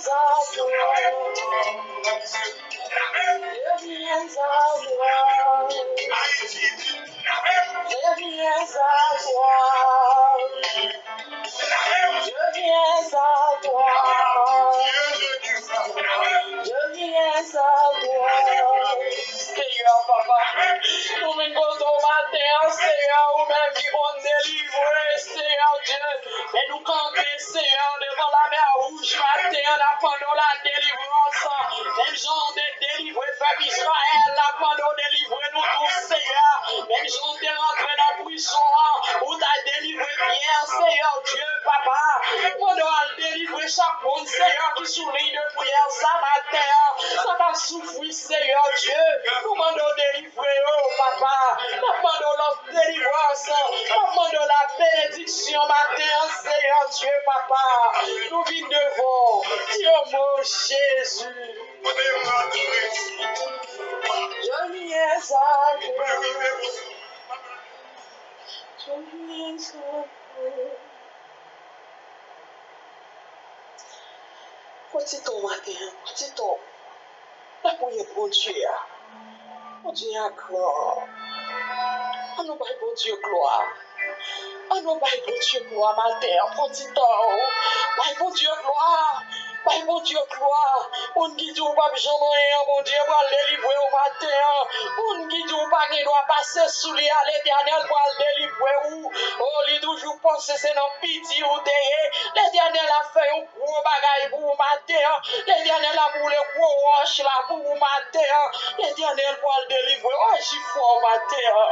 Je viens à toi. Je viens à toi. Je viens à toi. Je viens à toi. Seyè, papa, nou vin kote w maten an, Seyè, ou menm ki konn delivre, Seyè Dye. Men nou kanpe, Seyè, devan lamè wouj maten an, n ap mande w la delivrans. Menm jan w te delivre pèp Izrayèl, n ap mande w delivre nou tou, Seyè. Menm jan w te rantre nan prizon an, ou ta delivre Pyè, Seyè Dye, papa. Mande w al delivre chak moun, Seyè, ki sou liy de priyè sa maten an, sa k ap soufri, Seyè Dye. Nou mande w delivre yo, papa. N ap mande w lòt delivrans. N ap mande w la benediksyon maten an, Seyè Dye, papa. Nou vin devan w. Di yon mo, Jezi. Je viens à toi. Je viens à toi. Pran ti tan w maten an, pran ti tan w. Lapriyè Bondye a. Bondye a gran. Ann nou bay Bondye glwa. Ann nou bay Bondye glwa maten an. Pran ti tan w. Bay Bondye glwa. Bay Bondye glwa. Moun ki di w p ap janm anyen an, Bondye pral delivre w maten an. Moun ki di w pa gen dwa pase sou li a, Letènèl pral delivre w. O, li toujou panse se nan piti ou te ye. Letènèl ap fè yon gwo bagay pou ou maten an. Letènèl ap woule gwo wòch la pou ou maten an. Letènèl pral delivre w. Aji fò maten an.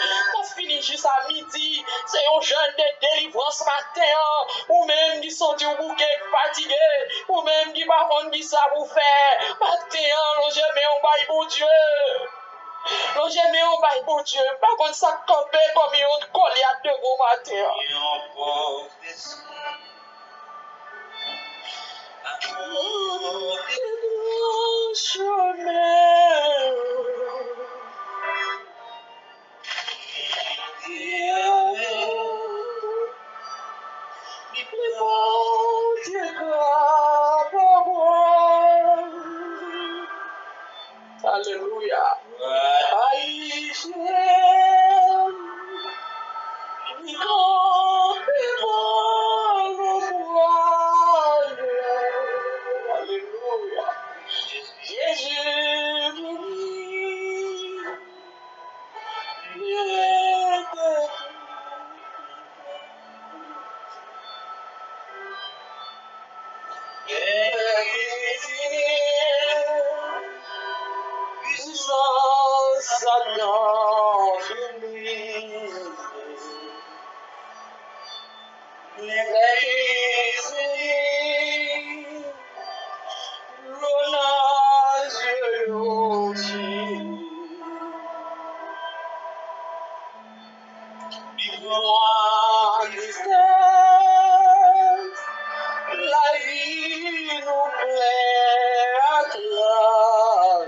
N ap fini jis a midi. Se yon jèn de delivrans maten an. Ou menm ki santi w bouke, fatige, ou menm ki pa konn kisa pou w fè, maten an, lonje men w bay Bondye. Lonje men w bay Bondye. M pa konn sa k kanpe kòm yon Golyat devan w maten an. Yon pwofesi. Amour de chemin. Li pli fò ke pawòl. Alelouya. Ayisyen, li kanpe pawòl. Alelouya. Jezi vini. Pwisans Satan fini. Legliz vini. Lona Dye yo di. Li pran tristès, lavi nou plen ak lajwa.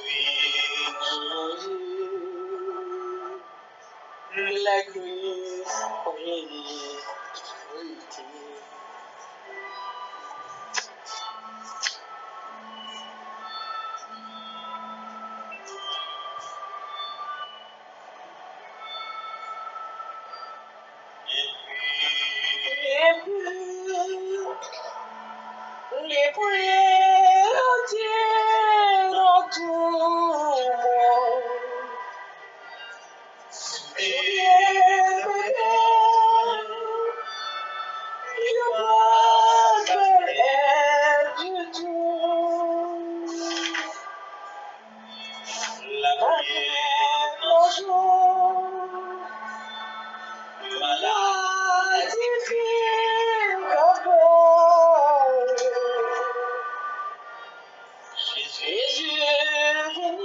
Vin chanje. Legliz vini. Epi, li priye Bondye nan tou mond. Yo pa fè èd ditou. Lapriyè yon jou, maladi fin kanpe. Jezi vini.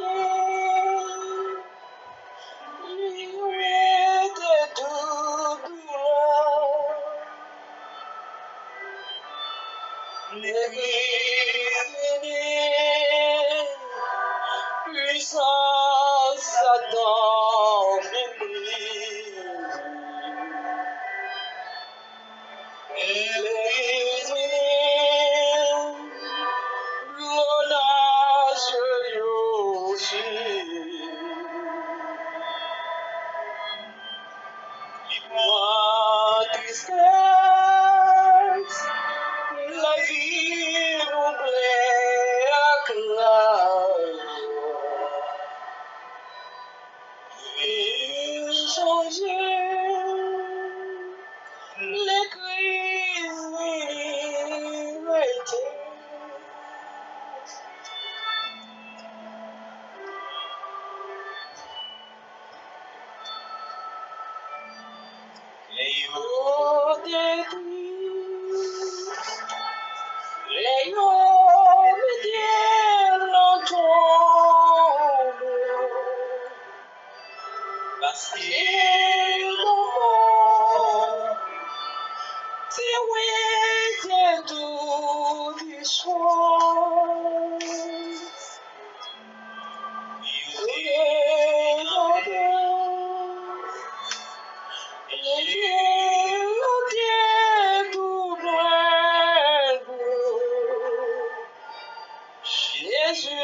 Yo detwi, lè yo mete l nan tonm, paske lanmò te wete tout istwa. Yo te tande, yo te tou pran gou. Jezi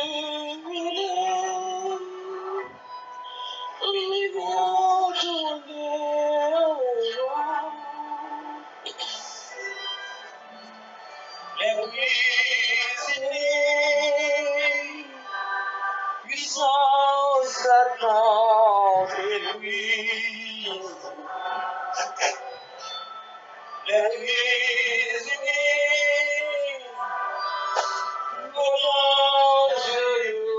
vini, li retounen. Legliz ini, pwisans Satan febli. Legliz ini, koman Dye yo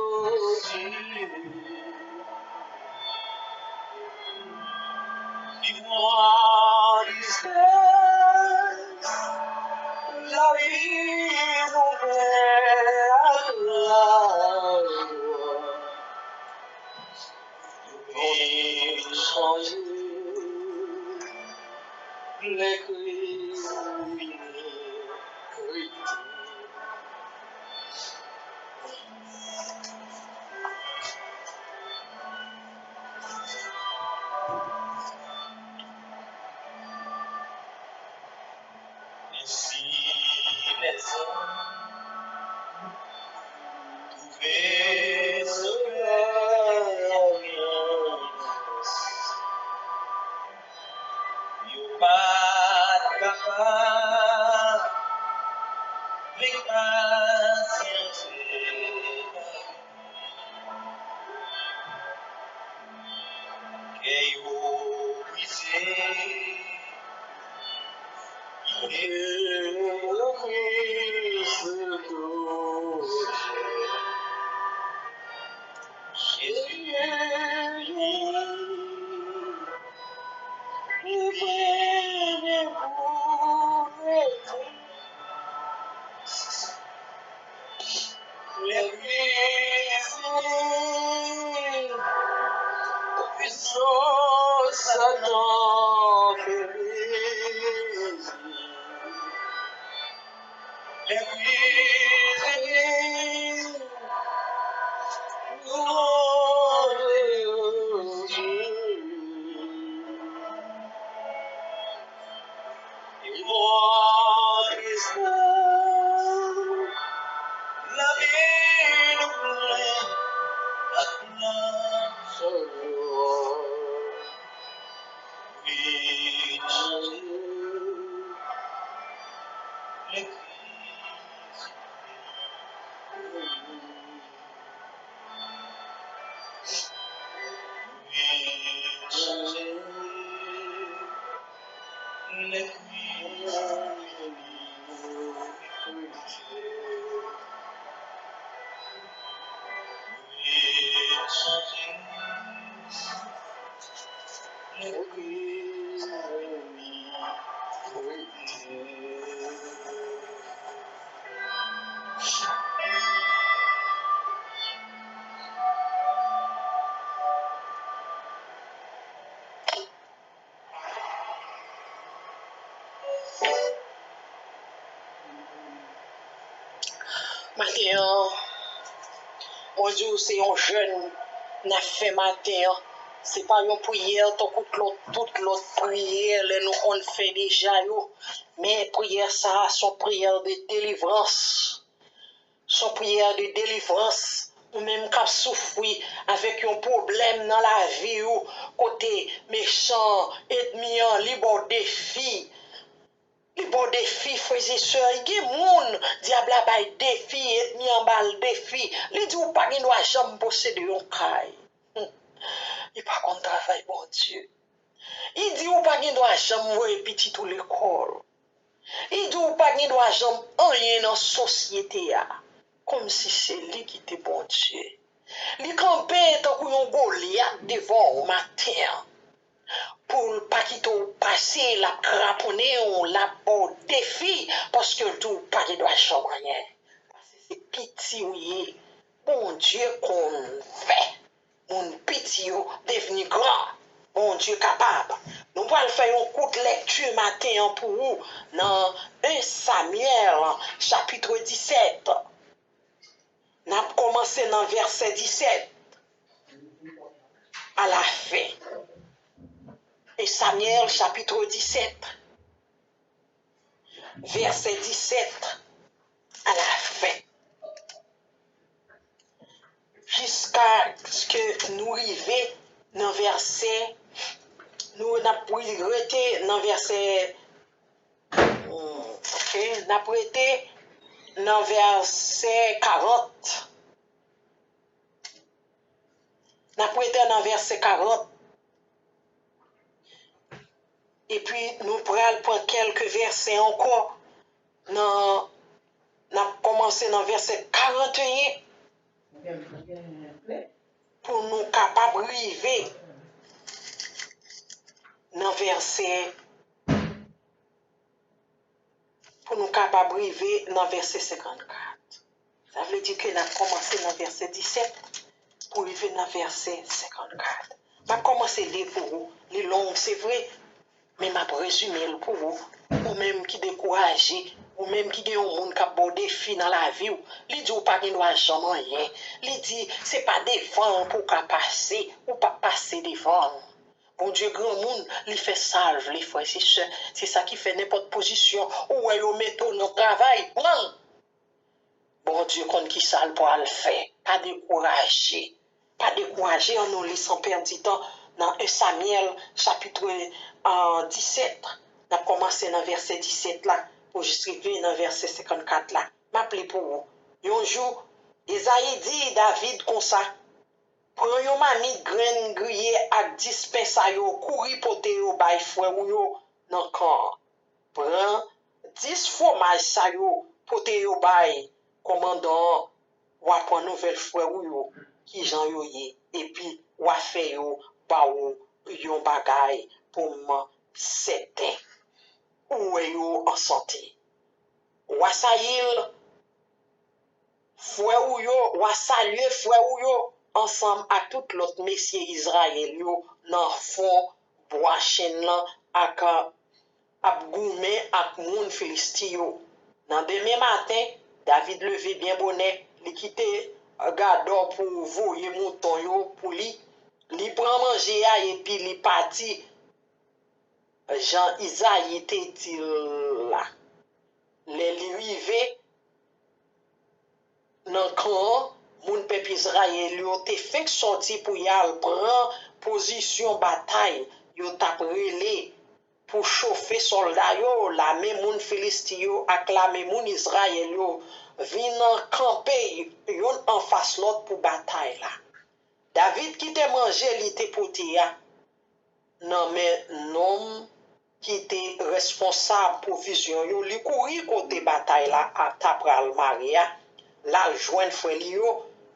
di. Li pran tristès, lavi nou plen ak lajwa. Vin chanje, legliz vini rete. Ensi lèzòm twouve Sovè a vin. Yo pa t kapab vin pasyante. Kè yo brize, kè yo brize tou. Jezi vini, li vini pou rete. Legliz vini, pwisans Satan febli. Legliz vini, glwa a Jezi. Li pran tristès, lavi nou plen ak lajwa. Vin chanje, legliz. Maten an, mwen di w se yon jèn n ap fè maten an. Se pa yon priyè tankou lòt, tout lòt priyè lè nou konn fè deja yo. Men priyè sa a se yon priyè de delivrans. Se yon priyè de delivrans. Ou menm k ap soufri avèk yon pwoblèm nan lavi w, kote mechan, ènmi an, li ba w defi. Li ba w defi, frè e sè. Gen moun, dyab la bay defi, ènmi an ba l defi. Li di w pa gen dwa janm posede yon kay. Hmm. Li pa konn travay Bondye. Li di w pa gen dwa janm voye pitit ou lekòl. Li di w pa gen dwa janm anyen nan sosyete a. Kòmsi se li ki te Bondye. Li kanpe tankou yon Golyat devan w maten an. pou l pa kite w pase, l ap kraponnen w, l ap ba w defi, paske l di w pa gen dwa janm anyen. Paske se piti w ye. Bondye konn fè moun piti yo devni gran. Bondye kapab. Nou pral fè yon kout lekti maten an pou ou nan en Samyèl, chapit disèt. N ap kòmanse nan vèsè disèt a la fen. En Samyèl, chapit disèt, vèsè disèt a la fen. Jiskaske nou rive nan vèsè, nou n ap rete nan vèsè, hmm, ok, n ap rete nan vèsè karant. N ap rete nan vèsè karant. Epi nou pral pran kèlke vèsè ankò. Nan, n ap kòmanse nan vèsè karanteyen pou nou kapab rive nan vèsè, pou nou kapab rive nan vèsè senkannkat. Sa vle di ke n ap kòmanse nan vèsè disèt pou rive nan vèsè senkannkat. M ap kòmanse li pou ou. Li long, se vre, men m ap rezime l pou ou. Ou menm ki dekouraje, ou menm ki gen yon moun k ap ba w defi nan lavi w, li di w pa gen dwa janm anyen. Li di se pa devan l pou w ka pase, ou p ap pase devan l. Bondye granmoun, li fè sa l vle, frè e sè. Se sa ki fè nenpòt pozisyon ou wè yo mete w nan travay, pran l. Bondye konn ki sa l pral fè. Pa dekouraje. Pa dekouraje, ann nou li san pèdi tan nan en Samyèl, chapit, euh, disèt. N ap kòmanse nan vèsè disèt la pou jis rive nan vèsè senkannkat la. M ap li pou ou. Yon jou, Izayi di David konsa, pran yon mamit grenn griye ak dis pen sa yo, kouri pote yo bay frè ou yo nan kan an. Pran dis fwomaj sa yo, pote yo bay kòmandan an. W a pran nouvèl frè ou yo, kijan yo ye, epi w a fè yo ba ou yon bagay pou m sèten ou wè yo an sante. W a sayi l, frè ou yo, w a salye frè ou yo ansanm ak tout lòt mesye Izrayèl yo nan fon bwa chenn lan ak ap goumen ak moun Filisti yo. Nan demen maten, David leve byen bonè, li kite gadò pou voye mouton yo pou li. Li pran manje a epi li pati, jan Izayi te di l la. Lè li rive nan kan an, moun pèp Izrayèl yo te fenk sòti pou y al pran pozisyon batay. Yo t ap rele pou chofe sòlda yo, lame moun Filisti yo ak lame moun Izrayèl yo vin kanpe youn anfas lòt pou batay la. David kite manje li te pote a nan men nonm ki te responsab pwovizyon yo, li kouri kote batay la a ta pral mare a, l al jwenn frè li yo,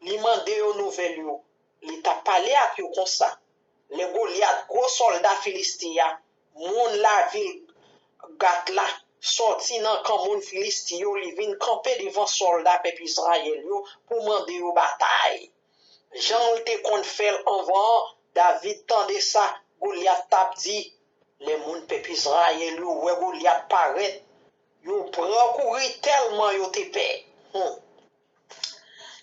li mande yo nouvèl yo. Li t ap pale ak yo konsa, lè Golyat, gwo sòlda Filisti a, moun lavil Gat la, sòti nan kan moun Filisti yo, li vin kanpe devan sòlda pèp Izrayèl yo pou mande yo batay. Jan l te konn fè l anvan an, David tande sa Golyat t ap di. Lè moun pèp Izrayèl yo wè Golyat parèt, yo pran kouri tèlman yo te pè. Hum.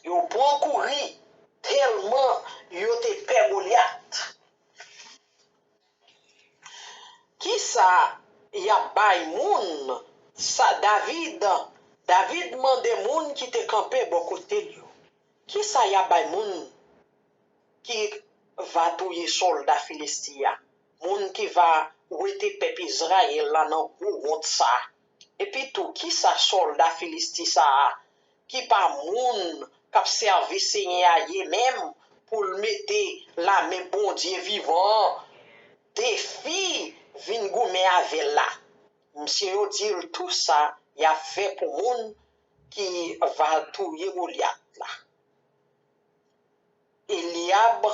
Yo pran kouri tèlman yo te pè Golyat. Kisa y ap bay moun sa David, David mande moun ki te kanpe bò kote l yo, kisa y ap bay moun ki va touye sòlda Filisti a, moun ki va wete pèp Izrayèl la nan gwo wont sa a? Epi tou, kisa sòlda Filisti sa a, ki pa moun k ap sèvi Senyè a ye menm, pou l mete lame Bondye vivan an defi vin goumen avè l la? Mesye yo di l tou sa y ap fè pou moun ki va touye Golyat la. Elyab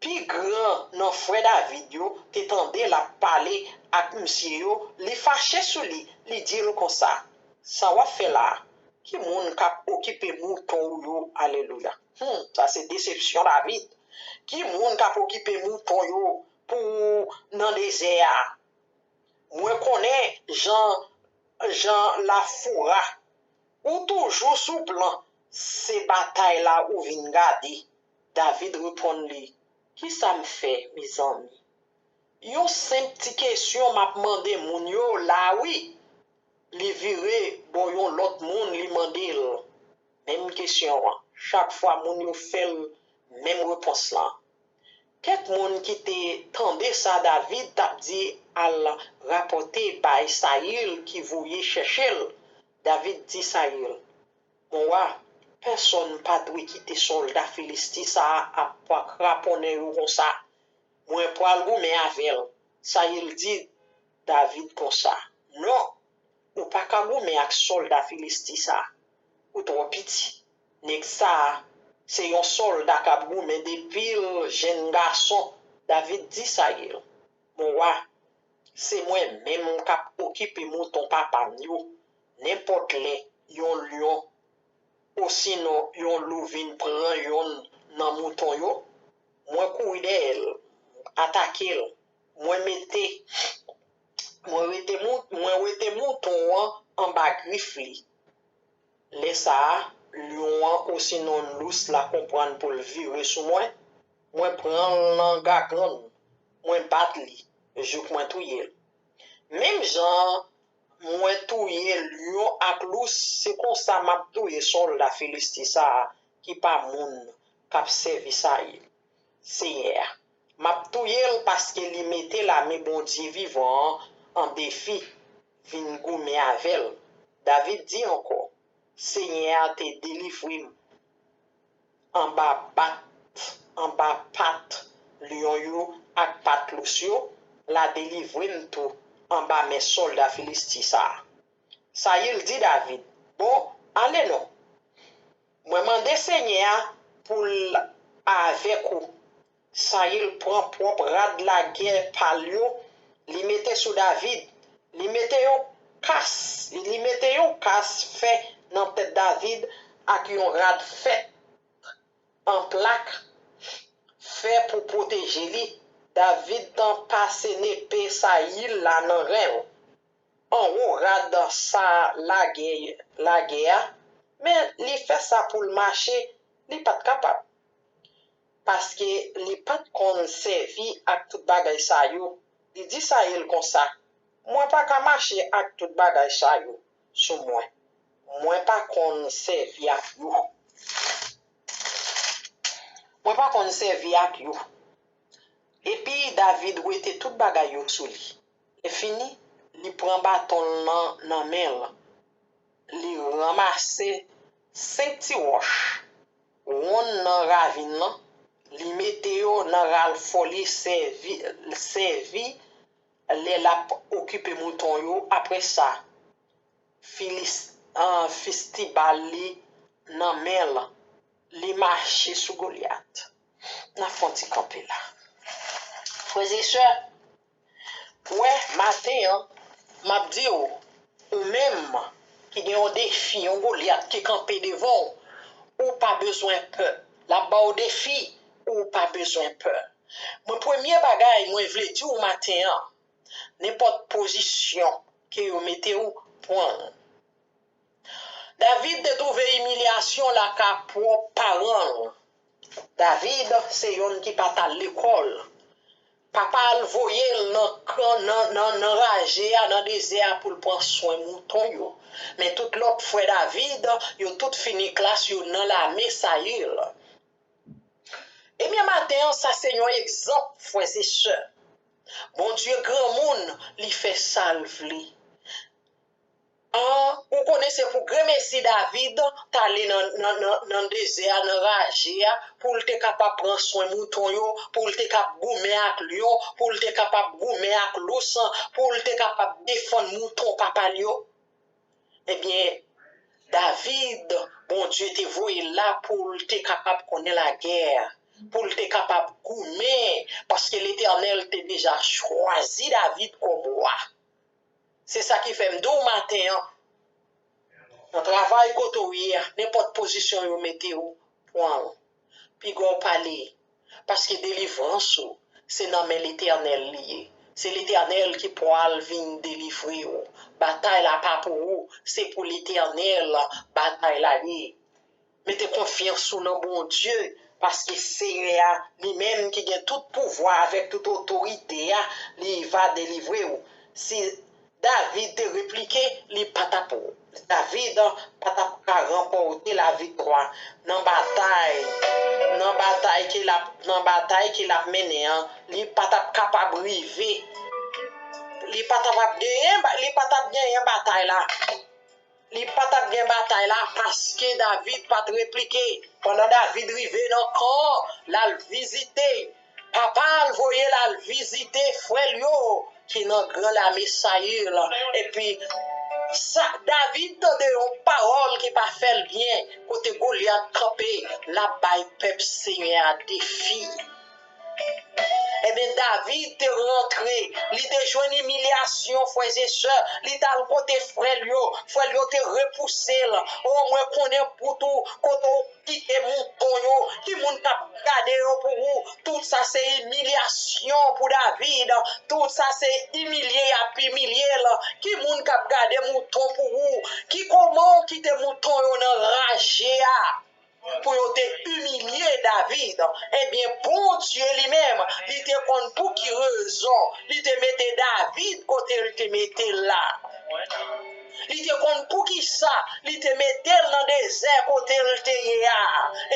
pi gran nan frè David yo te tande l ap pale ak misye yo, li fache sou li, li di l konsa, "Sa w ap fè la a? Ki moun k ap okipe mouton w yo?" Alelouya. Hmm, sa se desepsyon David. "Ki moun k ap okipe mouton yo pou ou nan dezè a? Mwen konnen jan, jan lafoura. Ou toujou sou plan, se batay la ou vin gade." David reponn li, "Ki sa m fè, mezanmi? Yon senp ti kesyon m ap mande moun yo la wi." Li vire bò yon lòt moun, li mande l menm kesyon an. Chak fwa moun yo fè l menm repons lan. Kèk moun ki te tande sa David t ap di al rapòte bay Sayil ki voye chèche l. David di Sayil, "Mon wa, pèsonn pa dwe kite sòlda Filisti sa a ap kraponnen yo konsa. Mwen pral goumen avè l." Sayil di David konsa, "Non, ou pa ka goumen ak sòlda Filisti sa a. Ou twò piti. Nèg sa a, se yon sòlda k ap goumen depi l jenn gason." David di Sayil, "Mon wa, se mwen menm k ap okipe mouton papa m yo. Nenpòt lè yon lyon osinon yon lou vin pran yonn nan mouton yo, mwen kouri dèyè l, atake l, mwen mete, mwen wete mou-, mwen wete mouton an anba grif li. Lè sa a, lyon an osinon lous la konprann pou l vire sou mwen, mwen pran l nan gagann, mwen bat li jouk mwen touye l. Menm jan mwen touye lyon ak lous, se konsa m ap touye sòlda Filisti sa a ki pa moun k ap sèvi Sayil, Senyè a. M ap touye l paske li mete lame Bondye vivan an an defi, vin goumen avè l." David di ankò, "Senyè a te delivre m anba bat, anba pat lyon yo ak pat lous yo, l a delivre m tou anba men sòlda Filisti sa a." Sayil di David, "Bon, ale non. Mwen mande Senyè a pou l avèk ou." Sayil pran pwòp rad lagè pa l yo, li mete sou David. Li mete yon kas, li mete yon kas fè nan tèt David ak yon rad fèt an plak fè pou pwoteje li. David t an pase nepe Sayil la nan ren l, anwo rad sa lagè, lagè a, men li fè sa pou l mache, li pa t kapab, paske li pa t konn sèvi ak tout bagay sa yo. Li di Sayil konsa, "Mwen pa ka mache ak tout bagay sa yo sou mwen. Mwen pa konn sèvi ak yo. Mwen pa konn sèvi ak yo." Epi David wete tout bagay yo sou li. Lè fini, li pran baton l nan, nan men l. Li ranmase senk ti wòch wonn nan ravin lan, li mete yo nan ralfò li sèvi, sèvi lè l ap okipe mouton yo. Apre sa, Filis-, an, Filisti ba li nan men l, li mache sou Golyat. N ap fè yon ti kanpe la. Frè e sè, wè, maten an, m ap di w, ou menm ki gen yon defi, yon Golyat ki kanpe devan w, ou pa bezwen pè. L ap ba w defi, ou pa bezwen pè. Mwen, premye bagay mwen vle di w maten an, nenpòt pozisyon ke yo mete w, pran l. David te twouve imilyasyon lakay pwòp paran l. David se yonn ki pa t al lekòl. Papa l voye l nan kan, nan, nan, nan raje a, nan dezè a pou l pran swen mouton yo. Men tout lòt frè David, yo tout fini klas yo nan lame Sayil. Ebyen, maten an, sa se yon egzanp, frè e sè. Bondye granmoun, li fè sa l vle. An, ou konnen se pou gremesi David t ale nan, nan, nan, nan dezè a, nan raje a, pou l te kapab pran swen mouton yo, pou l te kab goumen ak lyon, pou l te kapab goumen ak lous, pou l te kapab defann mouton papa l yo. Ebyen, David, Bondye te voye l la pou l te kapab konnen lagè. pou l te kapab goumen, paske Letènèl te deja chwazi David kòm wa. Se sa ki fè m di w maten an, nan travay kote w ye a, nenpòt pozisyon yo mete w, pran l. Piga w pale, paske delivrans ou, se nan men Letènèl li ye. Se Letènèl ki pral vin delivre w. Batay la pa pou ou, se pou Letènèl batay la ye. Mete konfyans ou nan Bondye, paske Senyè a, li menm ki gen tout pouvwa avèk tout otorite a, li va delivre w. Si David te replike, li pa t ap, David pa t ap ka ranpòte laviktwa nan batay, nan batay ke l ap, nan batay ke l ap mennen an, li pa t ap kapab rive, li pa t ap ap genyen, ba- li pa t ap genyen batay la. Li pa t ap gen batay la paske David pa t replike. Pandan David rive nan kan, l al vizite. Papa l voye l al vizite frè l yo ki nan gran lame Sayil. Epi, sa, David tande yon pawòl ki pa fè l byen, kote Golyat kanpe, l ap bay pèp Senyè a defi. Ebyen, David te rantre, li te jwenn imilyasyon, frè e sè, li t al kote frè l yo, frè l yo te repouse l. O, mwen konnen bout ou, kote w kite mouton yo, ki moun k ap gade yo pou ou? Tout sa se imilyasyon pou David, tout sa se imilye y ap imilye l. Ki moun k ap gade mouton pou ou? Ki kòman w kite mouton yo nan raje a? Pou yo te imilye David. Ebyen, Bondye li menm, li te konn pou ki rezon li te mete David kote l te mete l la. Li te konn pou ki sa li te mete l nan dezè kote l te ye a.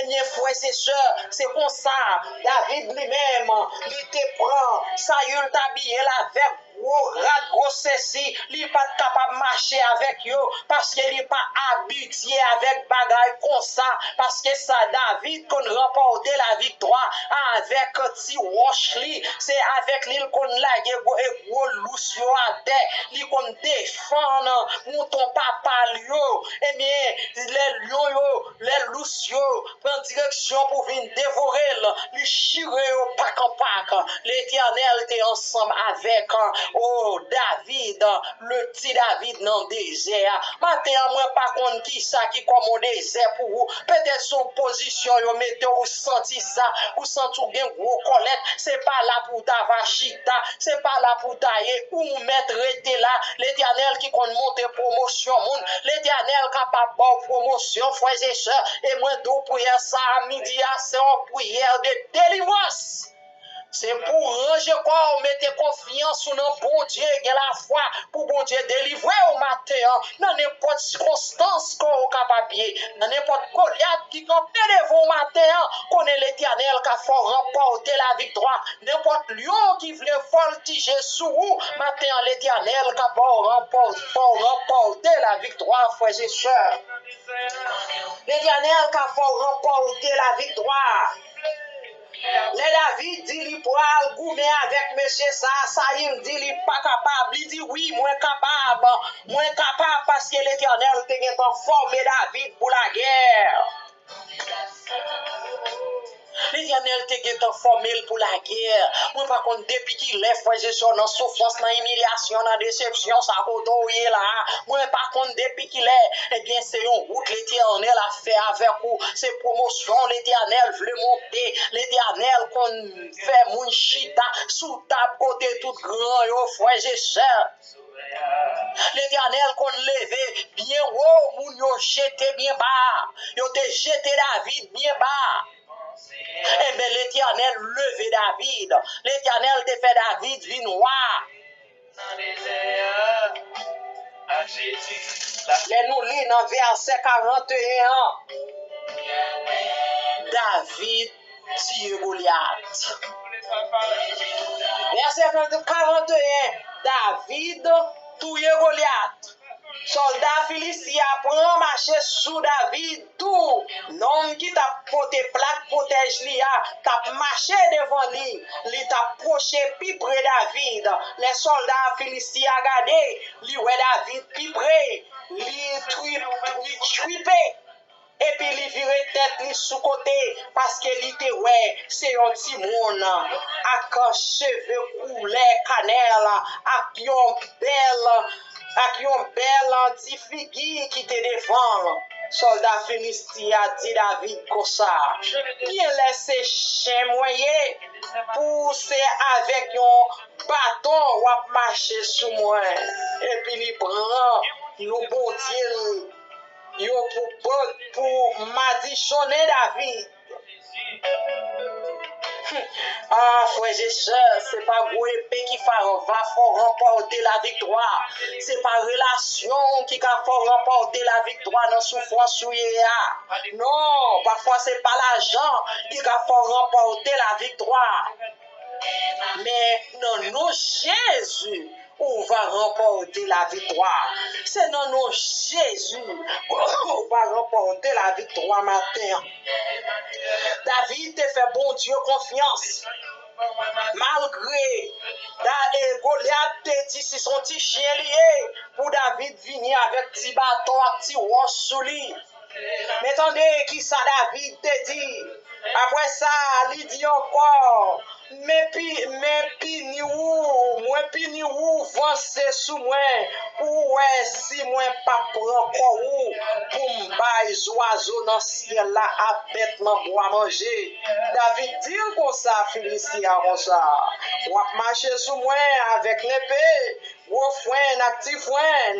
Ebyen, frè e sè, se konsa, David li menm, li te pran, Sayil t abiye l avèk gwo rad, gwo sesi, li pa t kapab mache avèk yo, paske li pa abitye avèk bagay konsa, paske sa David konn ranpòte laviktwa avèk ti wòch li, se avèk li l konn lage gwo, e gwo lous yo atè, li konn defann mouton papa l yo, ebyen, lè lyon yo, lè lous yo pran direksyon pou vin devore l, li chire yo pak an pak. Letènèl te ansanm avèk, o, David, le ti David nan dezè a. Maten an, mwen pa konn ki sa ki kòm yon dezè pou ou. Petèt se yon pozisyon yo mete w, ou santi sa, ou santi w gen gwo kòlèt. Se pa la pou w ta va chita, se pa la pou w ta ye, ou mèt rete la. Letènèl ki konn montre pwomosyon moun. Letènèl kapab ba w pwomosyon, frè e sè. E mwen di w, priyè sa a, midi a, se yon priyè de delivrans. Se pou w ranje kò w, mete konfyans ou nan Bondye, gen lafwa pou Bondye delivre w maten an, nan nenpòt sikonstans ke w kapab ye, nan nenpòt Golyat ki kanpe devan w maten an, konnen Letènèl ka fè w ranpòte laviktwa. Nenpòt lyon ki vle vòltije sou ou, maten an, Letènèl ka ba w ranpò-, fè w ranpòte laviktwa, frè e sè. Letènèl ka fè w ranpòte laviktwa. Lè David di li pral goumen avèk mesye sa a, Sayil di li pa kapab. Li di, "Wi, mwen kapab. Mwen kapab paske Letènèl te gentan fòme David pou lagè." Letènèl te gentan fòme l pou lagè. Mwen pa konn depi kilè, frè e sè, nan soufrans, nan imilyasyon, nan desepsyon, sa kote w ye la a. Mwen pa konn depi kilè. Ebyen, se yon wout Letènèl ap fè avèk ou. Se pwomosyon Letènèl vle monte. Letènèl konn fè moun chita sou tab kote tout gran yo, frè e sè. Letènèl konn leve byen wo moun yo jete byen ba. Yo te jete David byen ba. Enben, Letènèl leve David. Letènèl te fè David vin wa. Lè nou li nan vèsè karanteyen an, David tiye Golyat. Vèsè karanteyen, David touye Golyat. Sòlda Filisti a pran mache sou David tou. Nonm ki t ap pote plak pwotèj li a t ap mache devan li. Li t ap pwoche pi pre David. Lè sòlda Filisti a gade, li wè David pi pre. Li twi-, li twipe. epi li vire tèt li sou kote, paske li te wè se yon timoun ak cheve koulè kanèl, ak yon bèl, ak yon bèl ti figi ki te devan l. Sòlda Filisti a di David konsa, "Genlè se chen mwen ye pou se avèk yon baton w ap mache sou mwen." Epi li pran yon bondye l yo pou ban-, pou madichonnen David. Ah, frè e sè, se pa gwo epe ki fa-, va fè w ranpòte laviktwa. Se pa relasyon w ki ka fè w ranpòte laviktwa nan soufrans ou ye a. Non, pafwa se pa lajan ki ka fè w ranpòte laviktwa. Men nan non Jezi, ou va ranpòte laviktwa. Se nan non Jezi, ou va ranpòte laviktwa maten an. David te fè Bondye konfyans. Malgre Da-, e, Golyat te di si se yon ti chen li ye, pou David vini avèk ti baton ak ti wòch sou li. Men tande ki sa David te di. Apre sa, li di ankò, "Men pi-, men pini ou, mwen pini ou, vanse sou mwen, pou w wè si mwen p ap pran kò ou pou m bay zwazo nan syèl la ak bèt nan bwa manje." David di l konsa, Filisti a konsa, "W ap mache sou mwen avèk nepe, gwo frenn ak ti frenn,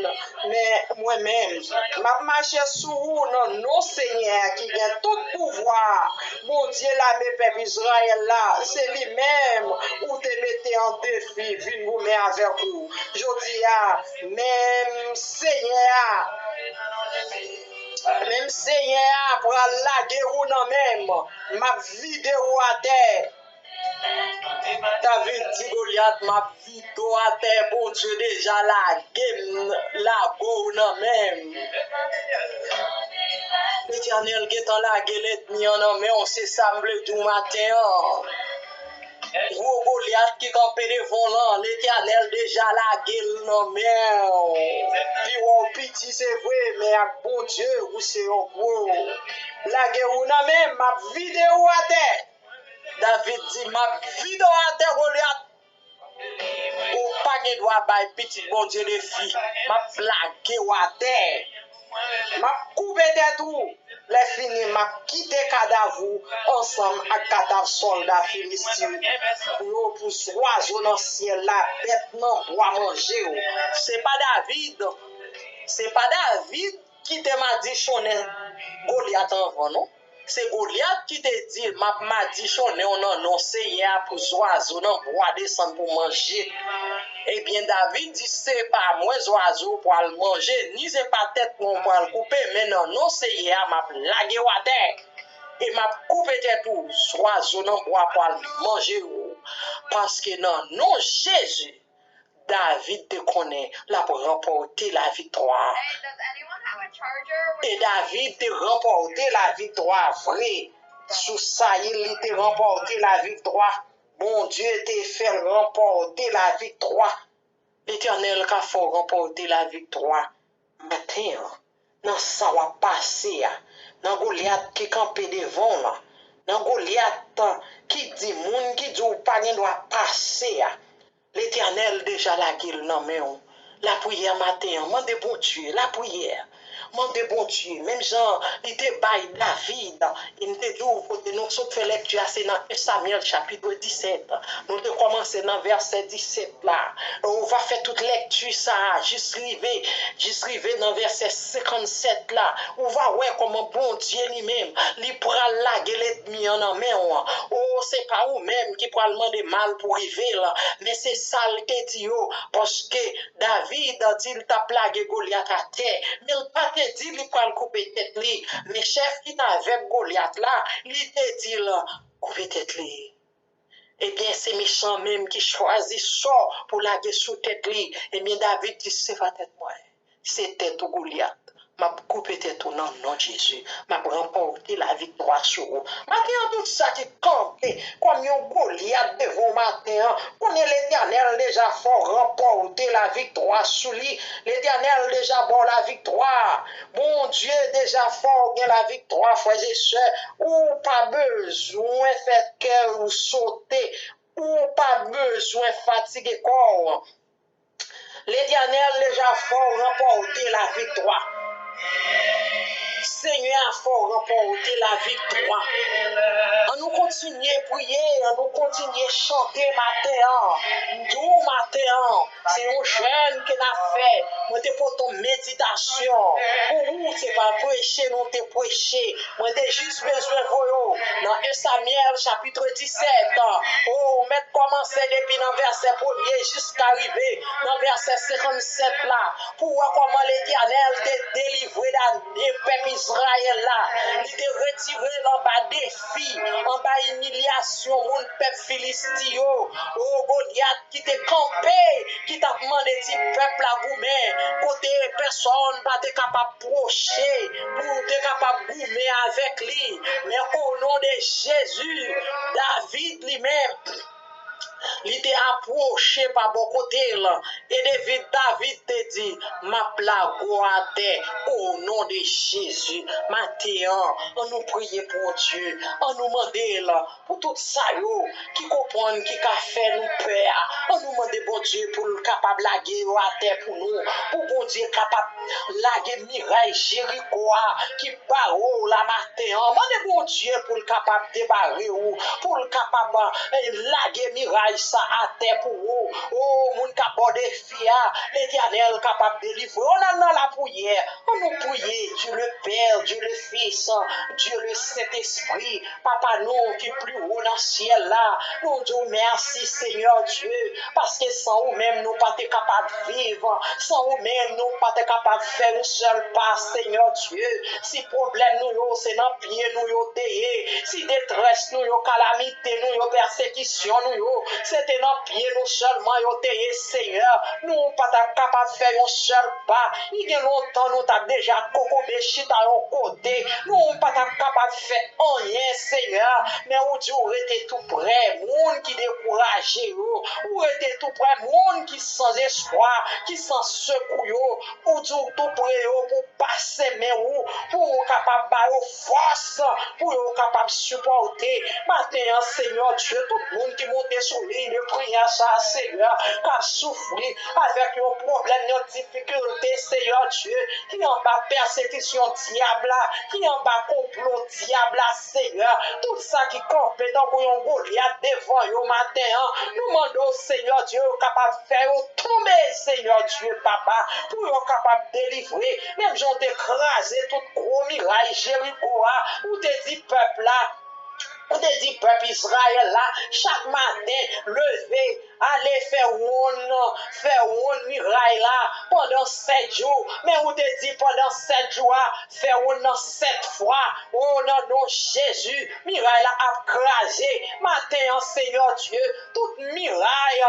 men mwen menm, m ap mache sou ou nan non Senyè a ki gen tout pouvwa, Bondye lame pèp Izrayèl la, se li menm ou te mete an defi vin goumen avèk ou. Jodi a, menm Senyè a, menm Senyè a pral lage ou nan men m, m ap vide ou atè." David di Golyat, "M ap vide w atè, Bondye deja lage m, lage w nan men m." Letènèl gentan lage lènmi an nan men w, se sa m vle di w maten an. Gwo Golyat ki kanpe devan w lan, Letènèl deja lage l nan men w. Li wè w piti, se vre, men ak Bondye, ou se yon gwo. Lage ou nan men m, m ap vide ou atè. David di, "M ap vide w atè, Golyat. Ou pa gen dwa bay pitit Bondye defi. M ap lage w atè. M ap koupe tèt ou. Lè fini, m ap kite kadav ou ansanm ak kadav sòlda Filisti yo pou zwazo nan syèl la, bèt nan bwa manje w." Se pa David, se pa David ki te madichonnen Golyat anvan, non. Se Golyat ki te di l, "M ap madichonnen w nan non Senyè a pou zwazo nan bwa desann pou manje." Ebyen, David di, "Se pa mwen zwazo w pral manje, ni se pa tèt mwen w pral koupe, men nan non Senyè a, m ap lage w atè. E m ap koupe tèt ou, zwazo nan bwa pral manje ou." Paske nan non Jezi, David te konnen l ap ranpòte laviktwa. E David te ranpòte laviktwa vre. Sou Sayil, li te ranpòte laviktwa. Bondye te fè l ranpòte laviktwa. Letènèl ka fè w ranpòte laviktwa maten an, nan sa w ap pase a, nan Golyat ki kanpe devan w lan, nan Golyat ki di, moun ki di w pa gen dwa pase a, Letènèl deja lage l nan men w. Lapriyè maten an, mande Bondye, lapriyè. Mande Bondye, menm jan li te bay David, e m te di w kote nou sot fè lèkti a, se nan en Samyèl chapit disèt. Nou te kòmanse nan vèsè disèt la. E ou va fè tout lèkti sa a jis rive, jis rive nan vèsè senkannsèt la. Ou va wè kòman Bondye li menm, li pral lage lènmi an nan men w. O, se pa ou menm ki pral mande mal pou rive l, men se sa l te di yo, paske David di l t ap lage Golyat atè, men l pa te di li pral koupe tèt li. Men chèf ki t avèk Golyat la, li te di l, "Koupe tèt li." Ebyen, se mechan menm ki chwazi sò pou lage sou tèt li. Ebyen, David di, "Se pa tèt mwen, se tèt ou, Golyat. M ap koupe tèt ou nan non Jezi. M ap ranpòte laviktwa sou ou. Maten an, tout sa ki kanpe kòm yon Golyat devan w maten an, konnen Letènèl deja fè w ranpòte laviktwa sou li. Letènèl deja ba w laviktwa. Bondye deja fè w gen laviktwa, frè e sè. Ou pa bezwen fè kè w sote. Ou pa bezwen fatige kò w. Letènèl deja fè w ranpòte laviktwa. Senyè a fè w ranpòte laviktwa. An nou kontinye priye, an nou kontinye chante maten an. M di w maten an, se yon jèn ke n ap fè. Mwen te pote yon meditasyon pou ou, se pa preche nou te preche. Mwen te jis bezwen voye w nan en Samyèl chapit disèt. O, ou mèt kòmanse depi nan vèsè premye jiska rive nan vèsè senkannsèt la, pou w wè kòman Letènèl te delivre da-, de pèp Izrayèl la. Li te retire l anba defi, anba imilyasyon moun pèp Filisti yo. O, Golyat ki te kanpe, ki t ap mande ti pèp la goumen, kote pèsonn pa te kapab pwoche pou te kapab goumen avèk li. Men o non de Jezi, David li menm, li te apwoche pa bò kote l, e David, David te di, "M ap lage w atè o non de Jezi." Maten an, an nou priye Bondye, an nou mande l pou tout sa yo ki konprann, ki ka fè nou pè a. An nou mande Bondye pou l kapab lage yo atè pou nou, pou Bondye kapab lage miray Jeriko a ki bare w la maten an. Mande Bondye pou l kapab debare w, pou l kapab, eh, lage miray sa atè pou ou. O, moun k ap ba w defi a, Letènèl kapab delivre w. Ann al nan lapriyè. An nou priye, Dieu le Père, Dieu le Fils, Dieu le Saint-Esprit, Papa nou ki pi wo nan syèl la. Nou di w mèsi, Senyè Dye, paske san ou menm nou pa te kapab viv, san ou menm nou pa te kapab fè yon sèl pa, Senyè Dye. Si pwoblèm nou yo, se nan pye nou yo te ye, si detrès nou yo, kalamite nou yo, pèsekisyon nou yo, se te nan pye nou sèlman yo te ye, Senyè. Nou pa t ap kapab fè yon sèl pa. Li gen lontan nou t ap deja kokobe chita yon kote. Nou pa t ap kapab fè anyen, Senyè. Men ou di ou rete tou prè moun ki dekouraje yo. Ou rete tou prè moun ki san espwa, ki san sekou yo. Ou di ou tou prè yo pou pase men ou, pou ou kapab ba yo fòs, pou yo kapab sipòte. Maten an, Senyè Dye, tout moun ki monte sou liy de priyè sa, Senyè, k ap soufri avèk yon pwoblèm, yon difikilte, Senyè Dye, ki anba pèsekisyon dyab la, ki anba konplo dyab la, Senyè, tout sa ki kanpe tankou yon Golyat devan yo maten an, nou mande w, Senyè Dye, yo kapab fè yo tonbe, Senyè Dye, Papa, pou yo kapab delivre. Menm jan w te kraze tout gwo miray Jeriko a, ou te di pèp la, ou te di pèp Izrayèl la, chak maten, leve, ale fè wonn, fè wonn miray la pandan sèt jou. Men ou te di pandan sèt jou a, fè wonn nan sèt fwa. O, nan non Jezi, miray la ap kraze. Maten an, Senyè Dye, tout miray,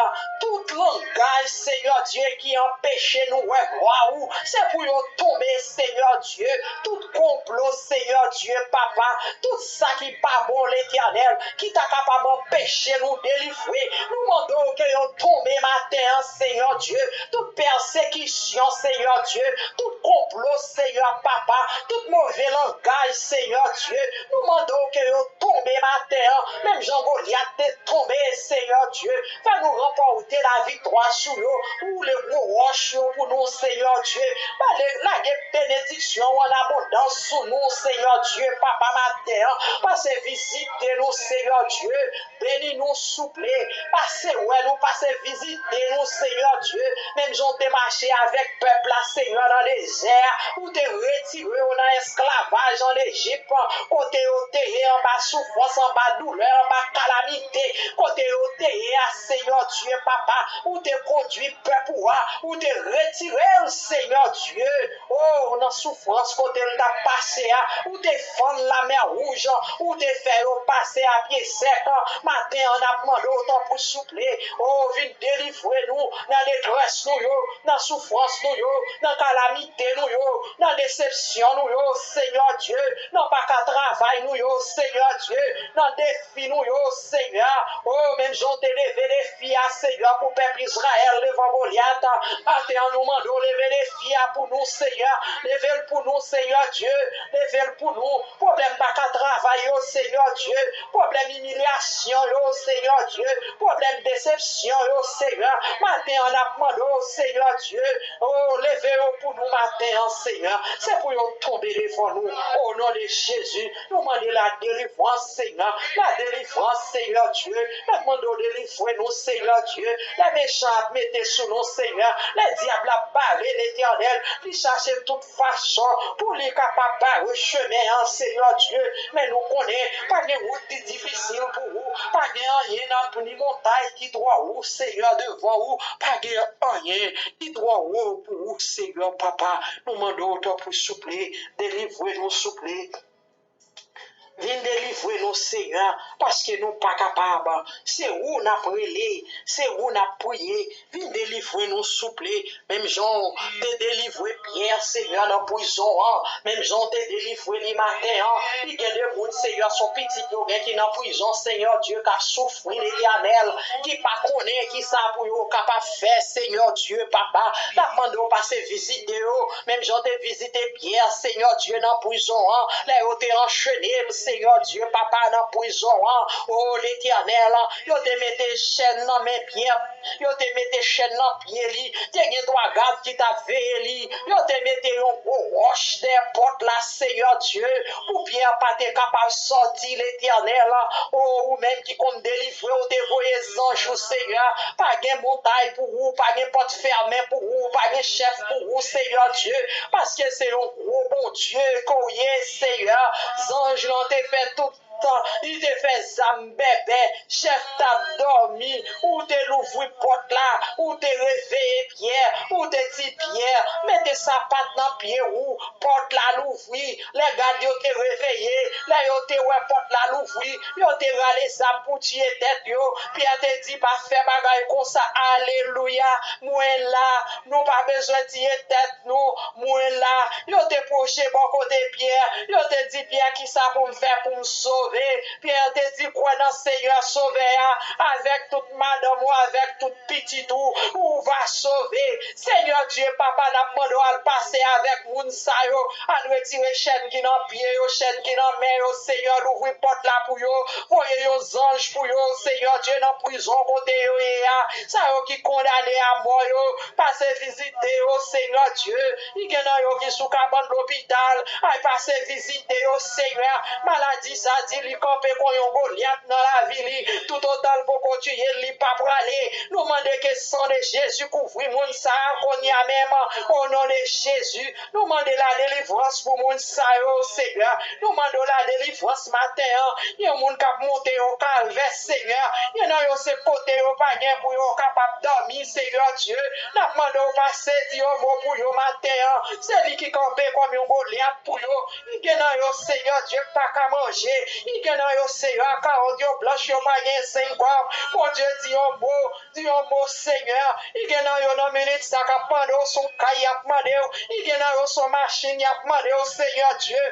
tout langaj, Senyè Dye, ki anpeche nou wè glwa ou, se pou yo tonbe, Senyè Dye. Tout konplo, Senyè Dye, Papa, tout sa ki pa bon, Letènèl, ki ta kapab anpeche nou delivre, nou mande w ke yo tonbe maten an, Senyè Dye. Tout pèsekisyon, Senyè Dye, tout konplo, Senyè Papa, tout move langaj, Senyè Dye, nou mande w ke yo tonbe maten an, menm jan Golyat te tonbe, Senyè Dye. Fè nou ranpòte laviktwa sou yo, woule gwo wòch yo pou nou, Senyè Dye. Bale, lage benediksyon w an abondans sou nou, Senyè Dye, Papa, maten an. Pase vizite nou, Senyè Dye. Beni nou, souple. Pase wè nou, pase vizite nou, Senyè Dye. Menm jan w te mache avèk pèp la, Senyè, nan dezè a, ou te retire yo nan esklavaj an Ejip, kote yo te ye, anba soufrans, anba doulè, anba kalamite, kote yo te ye a, Senyè Dye, Papa, ou te kondui pèp ou a, ou te retire l, Senyè Dye. O, nan soufrans kote l t ap pase a, ou te fann Lamè Wouj, ou te fè yo pase a pye sèk. Maten an, n ap mande w tanpri souple, o, vin delivre nou nan detrès nou yo, nan soufrans nou yo, nan kalamite nou yo, nan desepsyon nou yo, Senyè Dye, nan pa ka travay nou yo, Senyè Dye, nan defi nou yo, Senyè. O, menm jan w te leve defi a, Senyè, pou pèp Izrayèl devan Golyat, maten an, nou mande w leve defi a pou nou, Senyè. Leve l pou nou, Senyè Dye. Leve l pou nou. Pwoblèm pa ka travay yo, Senyè Dye. Pwoblèm imilyasyon yo, Senyè Dye. Pwoblèm desepsyon yo, Senyè. Maten an, n ap mande w, Senyè Dye, o, leve yo pou nou maten an, Senyè. Se pou yo tonbe devan nou. O non de Jezi, nou mande la delivrans, Senyè. La delivrans, Senyè Dye. N ap mande w delivre nou, Senyè Dye. Lè mechan ap mete sou nou, Senyè. Lè dyab la ap bare, Letènèl. Li chache tout fason pou li kapab bare chemen an, Senyè Dye. Men nou konnen, pa gen wout ki difisil pou ou. Pa gen anyen nan ni montay ki twò wo, Senyè, devan ou. Pa gen anyen ki twò wo pou ou, Senyè, Papa. Nou mande w tanpri souple, delivre nou, souple. Vin delivre nou, Senyè, paske nou pa kapab. Se ou n ap rele, se ou n ap priye. Vin delivre nou, souple. Menm jan w te delivre Pyè, Senyè, nan prizon an, menm jan w te delivre li maten an, li gen de moun, Senyè, se yon pitit yo gen ki nan prizon, Senyè Dye, k ap soufri, Letènèl, ki pa konnen ki sa pou yo kapab fè, Senyè Dye, Papa. N ap mande w pase vizite yo, menm jan w te vizite Pyè, Senyè Dye, nan prizon an, lè yo te anchene l, Senyè Dye, Papa, nan prizon an. O Letènèl, yo te mete chèn nan men Pyè, yo te mete chèn nan pye li, te gen twa gad ki t ap veye li, yo te mete yon gwo wòch dèyè pòt la, Senyè Dye, pou Pyè pa te kapab sòti, Letènèl. O, ou menm ki konn delivre, ou te voye zanj ou, Senyè. Pa gen montay pou ou, pa gen pòt fèmen pou ou, pa gen chèf pou ou, Senyè Dye, paske se yon gwo Bondye ke w ye, Senyè. Zanj lan te fè tout tan, li te fè zam bèbè, chèf t ap dòmi, ou te louvri pòt la, ou te reveye Pyè, ou te di Pyè, mete sapat nan pye ou, pòt la louvri. Lè gad yo te reveye, lè yo te wè pòt la louvri, yo te rale zam pou tiye tèt yo. Pyè te di, pa fè bagay konsa, alelouya, mwen la, nou pa bezwen tiye tèt nou, mwen la. Yo te pwoche bò kote Pyè, yo te di Pyè, kisa pou m fè pou m sove? Pyè te di, kwè nan Senyè Sovè a, avèk tout madanm ou, avèk tout pitit ou, ou va sove. Senyè Dye, Papa, n ap mande w al pase avèk moun sa yo, al retire chèn ki nan pye yo, chèn ki nan men yo, Senyè, louvri pòt la pou yo, voye yon zanj pou yo, Senyè Dye, nan prizon kote yo ye a, sa yo ki kondane a mò yo, pase vizite yo, Senyè Dye. Li gen nan yo ki sou kabann lopital. Ay, pase vizite yo, Senyè. Maladi sa di li kanpe kon yon Golyat nan lavi li. Toutotan l poko tiye l, li pa prale. Nou mande ke san de Jezi kouvri moun sa a kounye a menm. O non de Jezi, nou mande la delivrans pou moun sa yo, Senyè. Nou mande w la delivrans maten an. Gen moun k ap monte yon kalvè, Senyè. Gen nan yo se kote yo pa gen pou yo kapab dòmi, Senyè Dye. N ap mande w pase di yon mo pou yo maten an. Se li ki kanpe kòm yon Golyat pou yo. Gen nan yo, Senyè Dye, k pa ka manje. Gen nan yo, Senyè, kawòt yo blanch, yo pa gen senk kòb. Bondye, di yon mo, di yon mo, Senyè. Gen nan yo, nan minit sa, k ap mande w, se yon kay y ap mande w. Gen nan yo, se yon machin y ap mande w, Senyè Dye.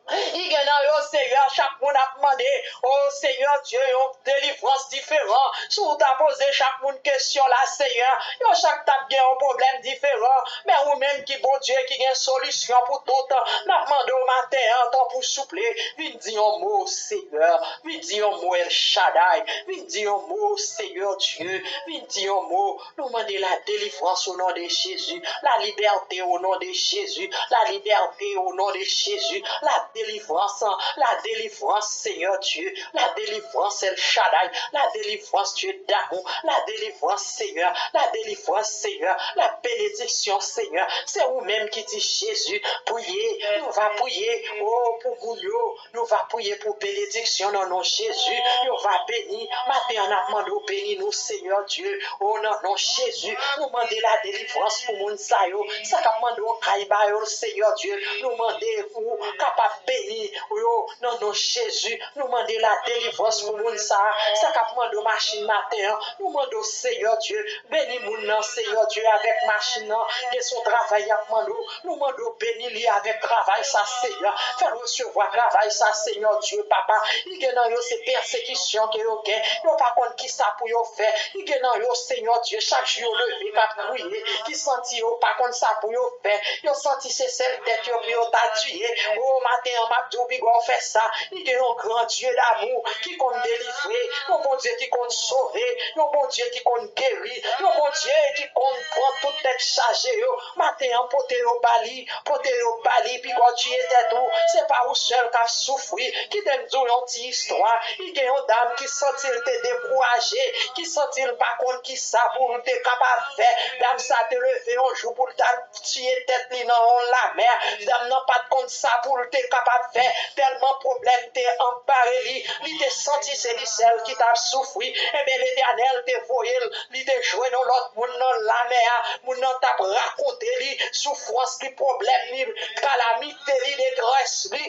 Li gen nan yo, Senyè, chak moun ap mande, o Senyè Dye, yon delivrans diferan. Si w ta poze chak moun kesyon la, Senyè, yo chak t ap gen yon pwoblèm diferan. Men ou menm ki Bondye, ki gen solisyon pou tout, n ap mande w maten an, tanpri souple, vin di yon mo, Senyè. Vin di yon mo, El Shaddai. Vin di yon mo, Senyè Dye. Vin di yon mo. Nou mande la delivrans o non de Jezi, la libète o non de Jezi, la libète o non de Jezi, la delivrans, la delivrans. délivrance, Seigneur Dieu, la délivrance, El Shaddai, la délivrance, Dieu d'amour, la délivrance, Seigneur, la délivrance, Seigneur, la bénédiction, Seigneur. Se ou menm ki di Jezi, priye, nou va priye, oh, pou moun yo, nou va priye pou benediksyon nan non Jezi, yo va beni. Maten an, n ap mande w beni nou, Seyè Dye, oh, nan non Jezi, nou mande la délivrance pou moun sa yo, sa k ap mande yon kay ba yo, Seyè Dye, nou mande ou kapab beni yo, nan non Jezi, nou mande la délivrance pou moun sa, sa k ap mande yon machin maten an, nou mande w, Seyè Dye, beni moun nan, Seyè Dye, avèk machin nan, gen son travay y ap mande w, nou mande w beni li avèk travay sa, Seyè, fè l resevwa travay sa, Seyè Dye, papa, li gen nan yo se pèsekisyon ke yo gen, yo pa konn kisa pou yo fè, li gen nan yo, Seyè Dye, chak jou yo leve k ap kriye, ki santi yo pa konn sa pou yo fè, yo santi se sèl tèt yo pou yo ta tiye. O, maten an, m ap di w, bigò, w fè sa. Li gen yon gran Dye damou ki konn delivre, yon Bondye ki konn sove, yon Bondye ki konn geri, yon Bondye ki konn pran tout tèt chaje yo. Maten an, pote yo ba li, pote yo ba li, bigò, tiye tèt ou. Se pa ou sèl k ap soufri. Kite m di w yon ti istwa. Li gen yon dam ki santi l te dekouraje, ki santi l pa konn kisa pou l te kapab fè. Dam sa te leve yon jou pou l t al tiye tèt li nan yon lamè. Dam nan pa t konn sa pou l te kapab fè, tèlman pwoblèm te anbare li. Li te santi se li sèl ki t ap soufri. Ebyen, Letènèl te voye l, li te jwenn yon lòt moun nan lamè a. Moun nan t ap rakonte li soufrans li, pwoblèm li, kalamite li, detrès li.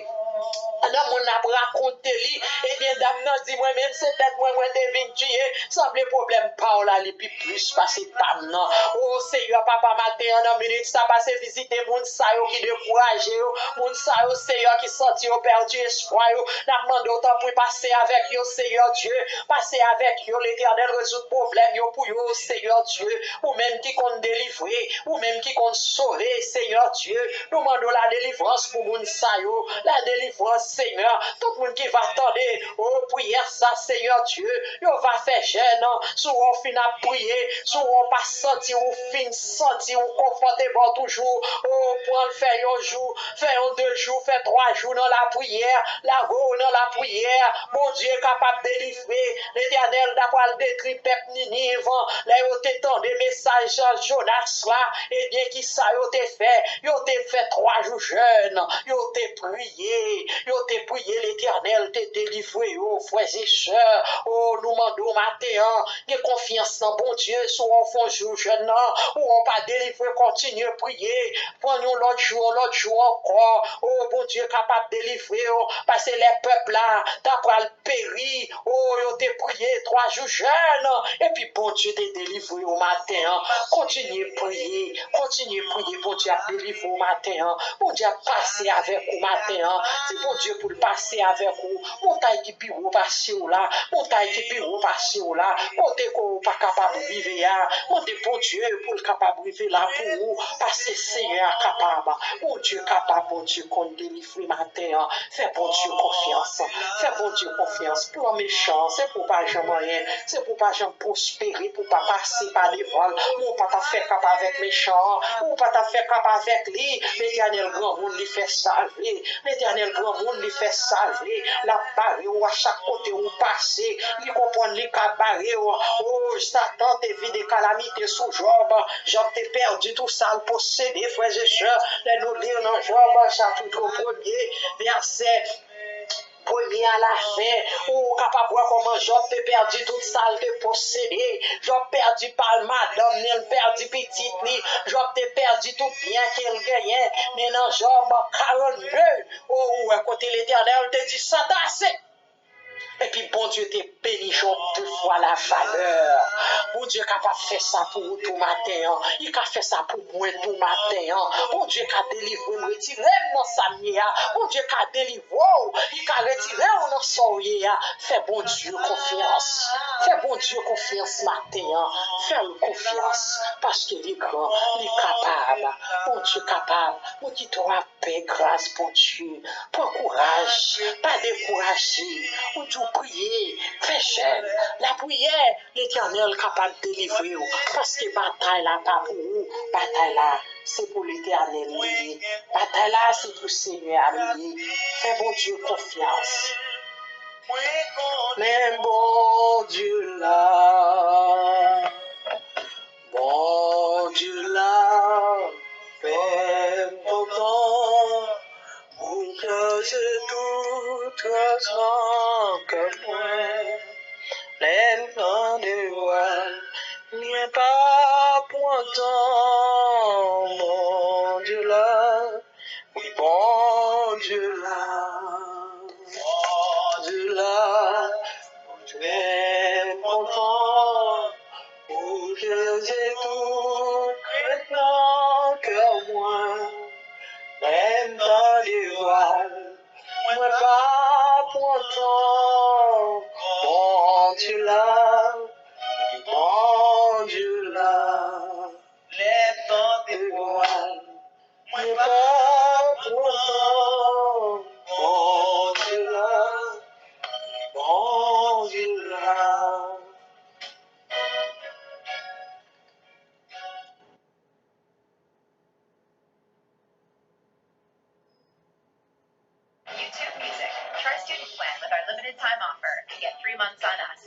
Pandan moun nan ap rakonte li, ebyen, dam nan di, mwen menm se tèt mwen, mwen te vin tiye, sanble pwoblèm pa w la, li pi plis pase pa m nan. O Seyè, papa, maten an, nan minit sa, pase vizite moun sa yo ki dekouraje yo, moun sa yo, Seyè, ki santi yo pèdi espwa yo. N ap mande w, tanpri, pase avèk yo, Seyè Dye, pase avèk yo, Letènèl, rezoud pwoblèm yo pou yo, Seyè Dye, ou menm ki konn delivre, ou menm ki konn sove, Seyè Dye, nou mande w la délivrance pou moun sa yo, la délivrance, Seyè, tout moun ki va tande, o, priyè sa, Seyè Dye, yo va fè jèn, sou w fin ap priye, sou w pa santi w fin santi w konfòte bò toujou, o, pran l fè yon jou, fè yon de jou, fè twa jou nan lapriyè, lage w nan lapriyè, Bondye kapab delivre, Letènèl ta pral detwi pèp Niniv, lè yo te tande mesaj Jonas la, ebyen, kisa yo te fè? Yo te fè twa jou jèn, yo te priye, yo te priye, Letènèl te delivre yo, frè e sè. O, nou mande w maten an, gen konfyans nan Bondye, si w fè yon jou jèn nan, ou w pa delivre, kontinye priye, pran yon lòt jou, yon lòt jou ankò. O, Bondye kapab delivre w, paske lè pèp la ta pral peri. O, yo te priye twa jou jèn, epi Bondye te delivre yo maten an. Kontinye priye, kontinye priye, Bondye ap delivre w maten an. Bondye ap pase avèk ou maten an. Di Bondye pou l pase avèk ou. Montay ki pi wo pase w la, montay ki pi wo pase w la, kote ke w pa kapab rive a, mande Bondye pou l kapab rive la pou ou, paske Seyè a kapab. Bondye kapab, Bondye konn delivre maten an. Fè Bondye konfyans. Fè Bondye konfyans. Plan mechan an, se pou w pa janm anyen. Se pou w pa janm pwospere, pou w pa pase pa devan l. Men w pa t ap fè kap avèk mechan an. Ou pa t ap fè kap avèk li. Letènèl granmoun, li fè sa l vle. Letènèl granmoun, li fè sa l vle. L ap bare w a chak kote ou pase. Li konprann li ka bare w. O, Satan te vide kalamite sou Jòb. Jòb te pèdi tou sa l posede, frè e sè. Lè nou li nan Jòb, chapit premye, vèsè premye a lafen, ou kapab wè kòman Jòb te pèdi tout sa l te posede. Jòb pèdi pa l madanm ni, l pèdi pitit li. Jòb te pèdi tout byen ke l genyen. Men nan Jòb karannde, o, ou wè kote Letènèl te di, sa t ase. Epi Bondye te beni Jòb de fwa la valè. Bondye kapab fè sa pou ou tou maten an. Li ka fè sa pou mwen tou maten an. Bondye ka delivre m, retire m nan sa m ye a. Bondye ka delivre w. Li ka retire w nan sa w ye a. Fè Bondye konfyans. Fè Bondye konfyans maten an. Fè l konfyans. Paske li gran, li kapab. Bondye kapab. Mwen kite w a pè, gras Bondye. Pran kouraj, pa dekouraje. Ou di w priye, fè jèn, lapriyè, Letènèl kapab delivre w. Paske batay la pa pou ou, batay la se pou Letènèl li ye. Batay la se pou Senyè a li ye. Fè Bondye konfyans. Men Bondye la, Bondye la, fè m kontan, pou chanje tout rès nan kè mwen. Lè m tande vwa l, mwen pa pran tan, Bondye la, wi, Bondye la, Bondye la, fè m kontan, pou chanje tout krent nan kè mwen. Lè m tande vwa l, mwen pa pran tan, Bondye la, Bondye la, lè m tande vwa l, mwen pa pran tan, Bondye la, Bondye la. YouTube Music. Try student plan with our limited time offer and get three months on us.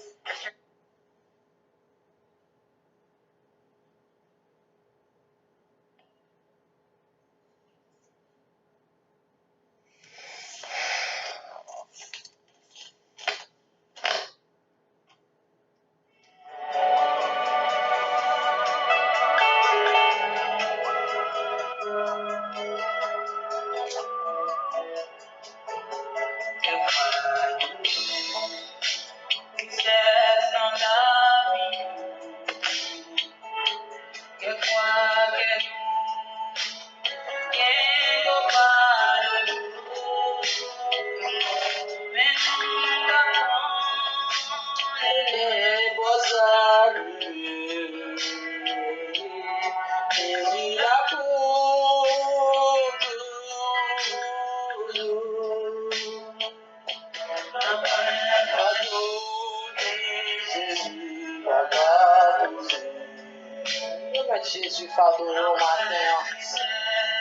Remèt Jezi fado yo maten an.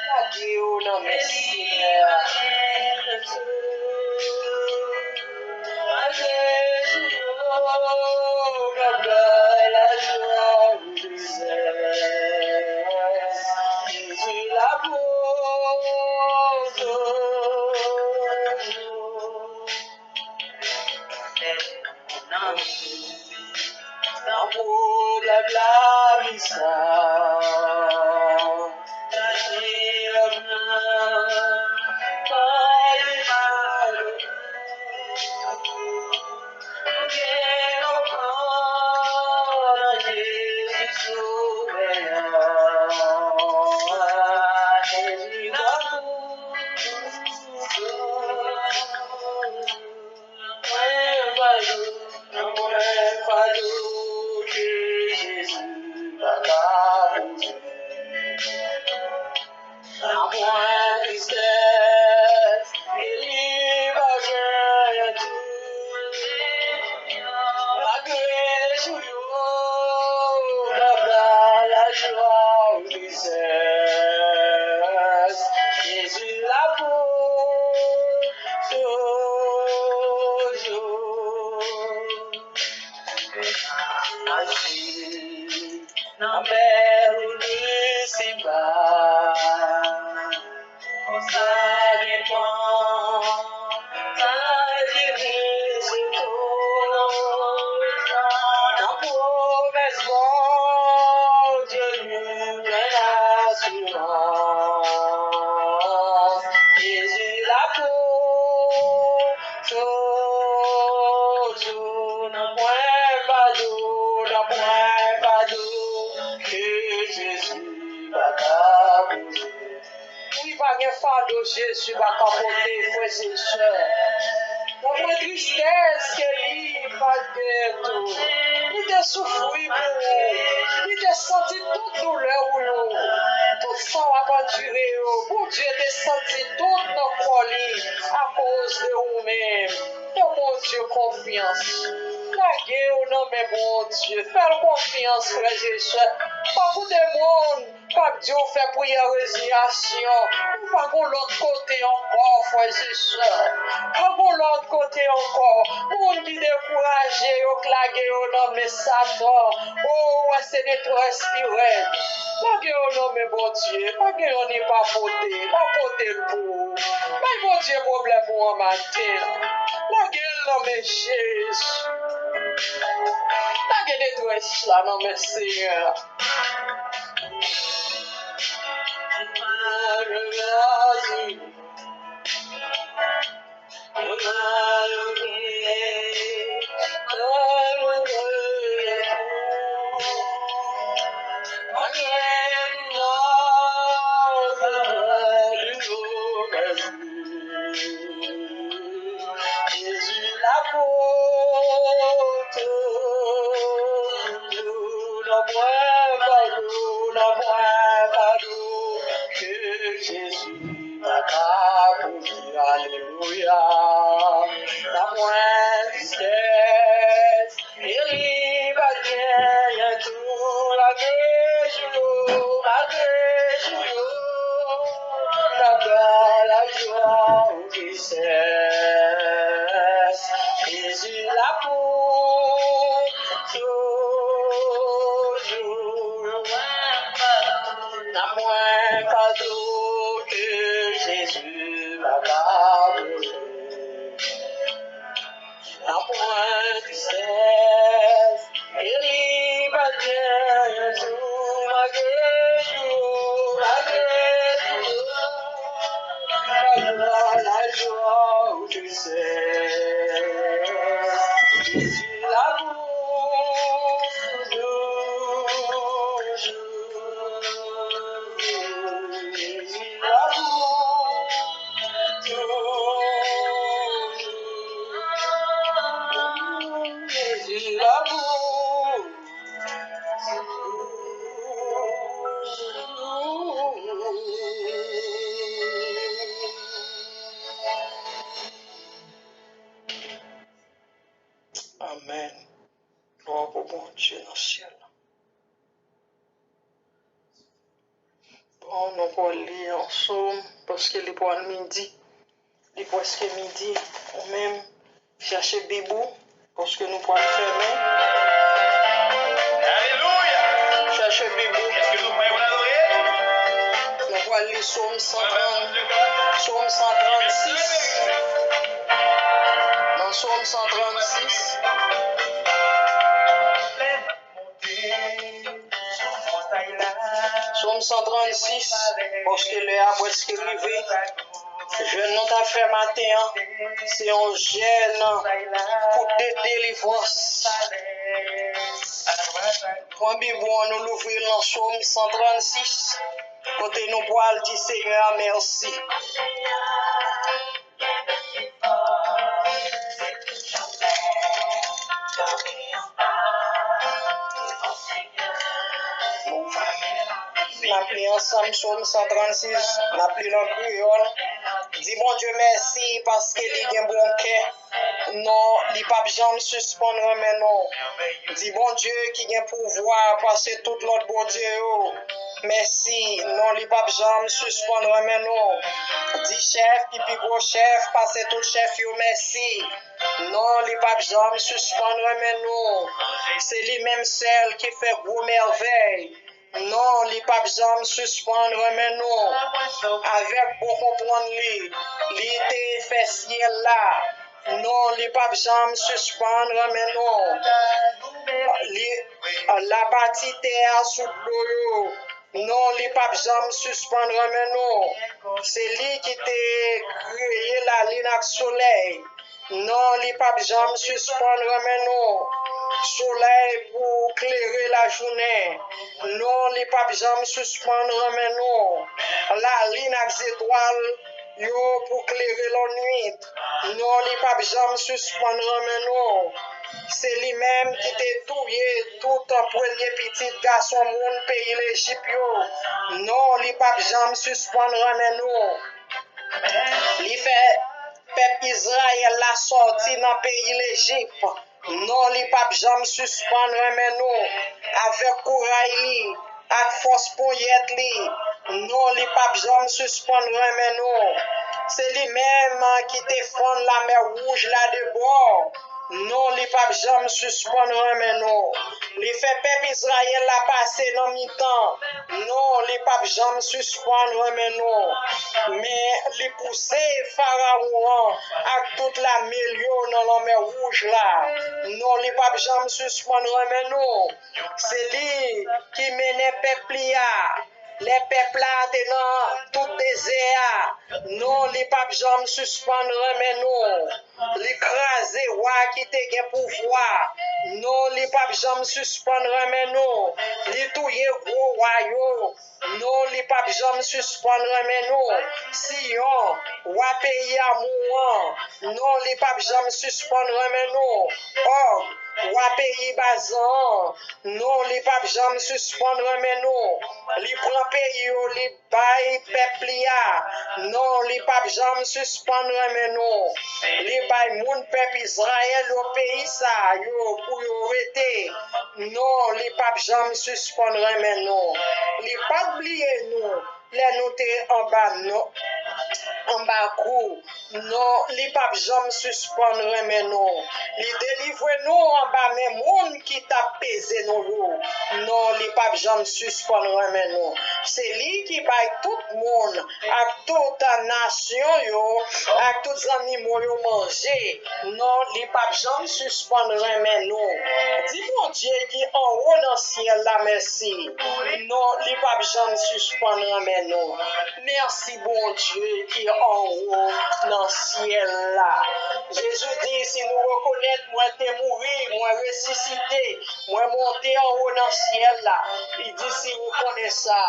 Lage yo nan men Senyè a. Jezi la pou toujou. Nan pwoblèm lavi sa, chache lòm nan, pa li malere. Gen konfyans nan Jezi Sovè a. Jezi la pou toujou. Mwen pa dou, mwen pa dou ke Jezi pa ka bouje. Anpwen tristès, e li pa genyen tou. Malgre jou yo, pa ba lajwa ou tristès. Jezi la pou toujou. Maji nan mè ou lisiba. Konsa gen pran, sa dirije tou. Nan pwomès Bondye nou gen asirans. Jezi la pou toujou. Nan pwen fado, nan pwen fado, ke Jezi pa ka bouje. Wi, pa gen fado Jezi pa ka pote, frè e sè. Nan pwen tristès ke li pa t genyen tou. Li te soufri pou ou. Li te santi tout doulè ou yo. Tout sa w ap andire yo. Bondye te santi tout nan kò li akoz de ou menm. Fè Bondye konfyans. Lage w nan men Bondye. Fè l konfyans, frè e sè. Pa koute moun k ap di w fè priyè reziyasyon. Ou pa gon lòt kote ankò, frè e sè. Pa gon lòt kote ankò. Moun ki dekouraje, yo k lage yo nan men Satan. O, ou wè se detrès ki rèd. Lage yo nan men Bondye. Pa gen yon li pa pote. Pa pote l pou ou. Bay Bondye pwoblèm ou an maten an. Lage l nan men Jezi. Lage detrès la nan men Senyè a. Jezi la pou toujou. Nan mwen pa dlo, nan mwen pa dlo ke Jezi pa ka pouri. Alelouya. Nan mwen tristès, e li pa genyen tou. Malgre jou yo, malgre jou yo, n ap pran lajwa ou tristès. Jezi la pou toujou. Nan mwen pa dlo ke Jezi pa ka pouri. Nan mwen tristès, e li pa genyen tou. Malgre jou, malgre jou, malgre lajwa ou tristès, Jezi la pou toujou. Jezi la pou Amèn. Glwa pou Bondye nan syèl la. Bon, nou pral li yon sòm, paske li pral midi. Li prèske midi. Ou menm, chache Bib ou, paske nou pral fèmen. Alelouya! Chache Bib ou. Èske nou prè pou n adore? Nou pral li Sòm san trant, Sòm san trannsis. Nan Sòm san trannsis. Sòm san trannsis, paske lè a prèske rive. Jèn nou t ap fè maten an, se yon jèn pou de delivrans. Pran Bib ou an, nou louvri l nan Sòm san trannsis, kote nou pral di Senyè a mèsi. N ap li ansanm Sòm san trannsis, n ap li nan kreyòl. Di Bondye mèsi paske li gen bon kè. Non, li p ap janm sispann renmen nou. Di Bondye ki gen pouvwa pase tout lòt bondye yo mèsi. Non, li p ap janm sispann renmen nou. Di chèf ki pi gwo chèf pase tout chèf yo mèsi. Non, li p ap janm sispann renmen nou. Se li menm sèl ki fè gwo mèvèy. Non, li p ap janm sispann renmen nou. Avèk bon konprann li, li te fè syèl la. Non, li p ap janm sispann renmen nou. Li, l ap bati tè a sou dlo yo. Non, li p ap janm sispann renmen nou. Se li ki te kreye lalin ak solèy. Non, li p ap janm sispann renmen nou. Solèy pou klere lajounen. Non, li p ap janm sispann renmen nou. Lalin ak zetwal yo pou klere lannwit. Non, li p ap janm sispann renmen nou. Se li menm ki te touye tout premye pitit gason moun peyi Lejip yo. Non, li p ap janm sispann renmen nou. Li fè pèp Izrayèl la sòti nan peyi Lejip. Non, li p ap janm sispann renmen nou. Avèk kouray li, ak fòs ponyèt li. Non, li p ap janm sispann renmen nou. Se li menm ki te fann Lamè Wouj la de bò. Non, li p ap janm sispann renmen nou. Li fè pèp Izrayèl la pase nan mitan. Non, li p ap janm sispann renmen nou. Men li pouse Farawon an ak tout lame l yo nan Lanmè Wouj la. Non, li p ap janm sispann renmen nou. Se li ki mennen pèp li a. Lè pèp la te nan tout dezè a, non, li p ap janm sispann renmen nou. Li kraze wa ki te gen pouvwa. Non, li p ap janm sispann renmen nou. Li touye gwo wa yo. Non, li p ap janm sispann renmen nou. Siyon, wa peyi Amou an. Non, li p ap janm sispann renmen nou. Òg, wa peyi Bazan an. Non, li p ap janm sispann renmen nou. Li pran peyi yo, li bay pèp li a. Non, li p ap janm sispann renmen nou. Li bay moun pèp Izrayèl yo peyi sa a yo pou yo rete. Non, li p ap janm sispann renmen nou. Li pa t bliye nou lè nou te anba non, anba kou. Non, li p ap janm sispann renmen nou. Li delivre nou anba men moun ki t ap peze nou yo. Non, li p ap janm sispann renmen nou. Se li ki bay tout moun ak tout nasyon yo ak tout zannimo yo manje. Non, li p ap janm sispann renmen nou. Di Bondye ki anwo nan syèl la mèsi. Non, li p ap janm sispann renmen nou. Mèsi Bondye ki anwo nan syèl la. Jezi di, si nou rekonèt mwen te mouri, mwen resisite, mwen monte anwo nan syèl la. Li di, si ou konnen sa,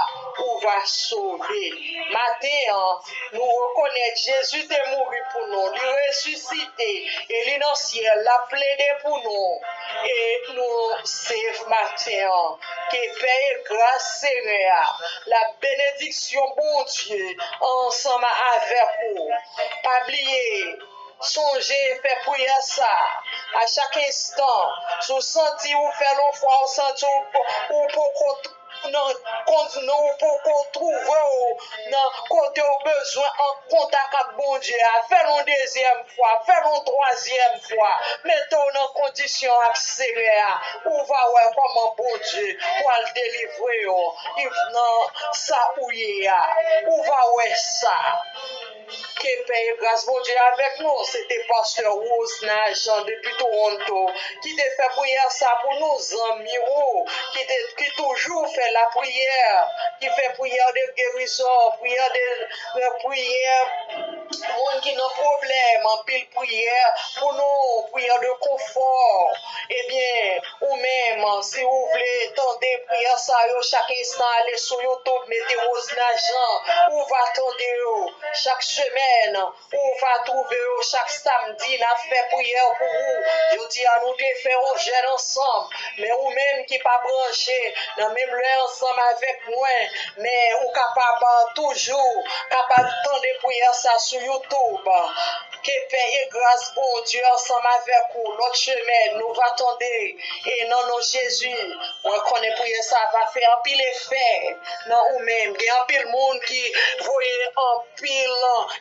ou va sove. Maten an, nou rekonèt Jezi te mouri pou nou, li resisite e li nan syèl, l ap plede pou nou. E nou save maten an ke pè e gras Senyè a, la benediksyon Bondye ansanm avèk ou. Pa bliye, sonje fè priyè sa a chak enstan. Si w santi ou fè l yon fwa, ou santi ou, ou poko nan, kon, nan ou poko twouve w nan kote w bezwen an kontak ak Bondye a, fè l yon dezyèm fwa, fè l yon twazyèm fwa. Mete w nan kondisyon ak Senyè a. Ou va wè kòman Bondye pral delivre w nan sa ou ye a. Ou va wè sa. Ke pè e gras Bondye avèk nou. Se te pastè Rosna Jean depi Toronto ki te fè priyè sa pou nou, zanmi ou ki te, ki toujou fè lapriyè, ki fè priyè de gerizon, priyè de, de priyè moun ki nan pwoblèm, anpil priyè pou nou, priyè de konfò. Ebyen, ou menm, si ou vle tande priyè sa yo chak enstan, ale sou YouTube, mete Rosna Jean, ou va tande yo chak semèn. Ou va twouve yo chak samdi, n ap fè priyè pou ou. Jodi a, nou te fè yon jèn ansanm, men ou menm ki pa branche nan menm lè ansanm avèk mwen, men ou kapab toujou kapab tande priyè sa sou YouTube. Ke pè e gras Bondye ansanm avèk ou. Lòt semèn, nou va tande. E nan non Jezi, mwen konnen priyè sa va fè anpil efè nan ou menm. Gen anpil moun ki voye anpil,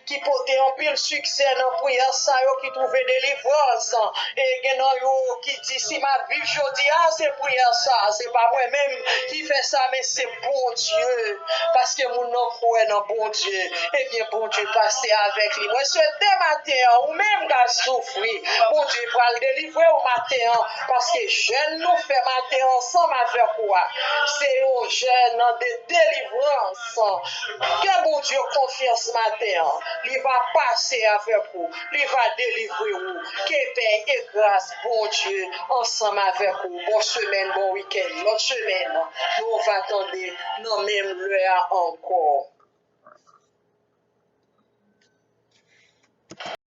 ki pote anpil siksè nan priyè sa yo, ki twouve delivrans. E gen nan yo ki di, si m ap viv jodi a, se priyè sa. Se pa mwen menm ki fè sa, men se Bondye. Paske moun nan kwè nan Bondye. Ebyen, Bondye pase avèk li. Mwen swete maten an, ou menm k ap soufri, Bondye pral delivre w maten an. Paske jèn nou fè maten an ansanm avèk ou a, se yon jèn de delivrans. Fè Bondye konfyans maten an. Li va pase avèk ou. Li va delivre ou. Ke pè e gras Bondye ansanm avèk ou. Bon semèn, bon wikenn. Lòt semèn, nou va tande nan menm lè a ankò.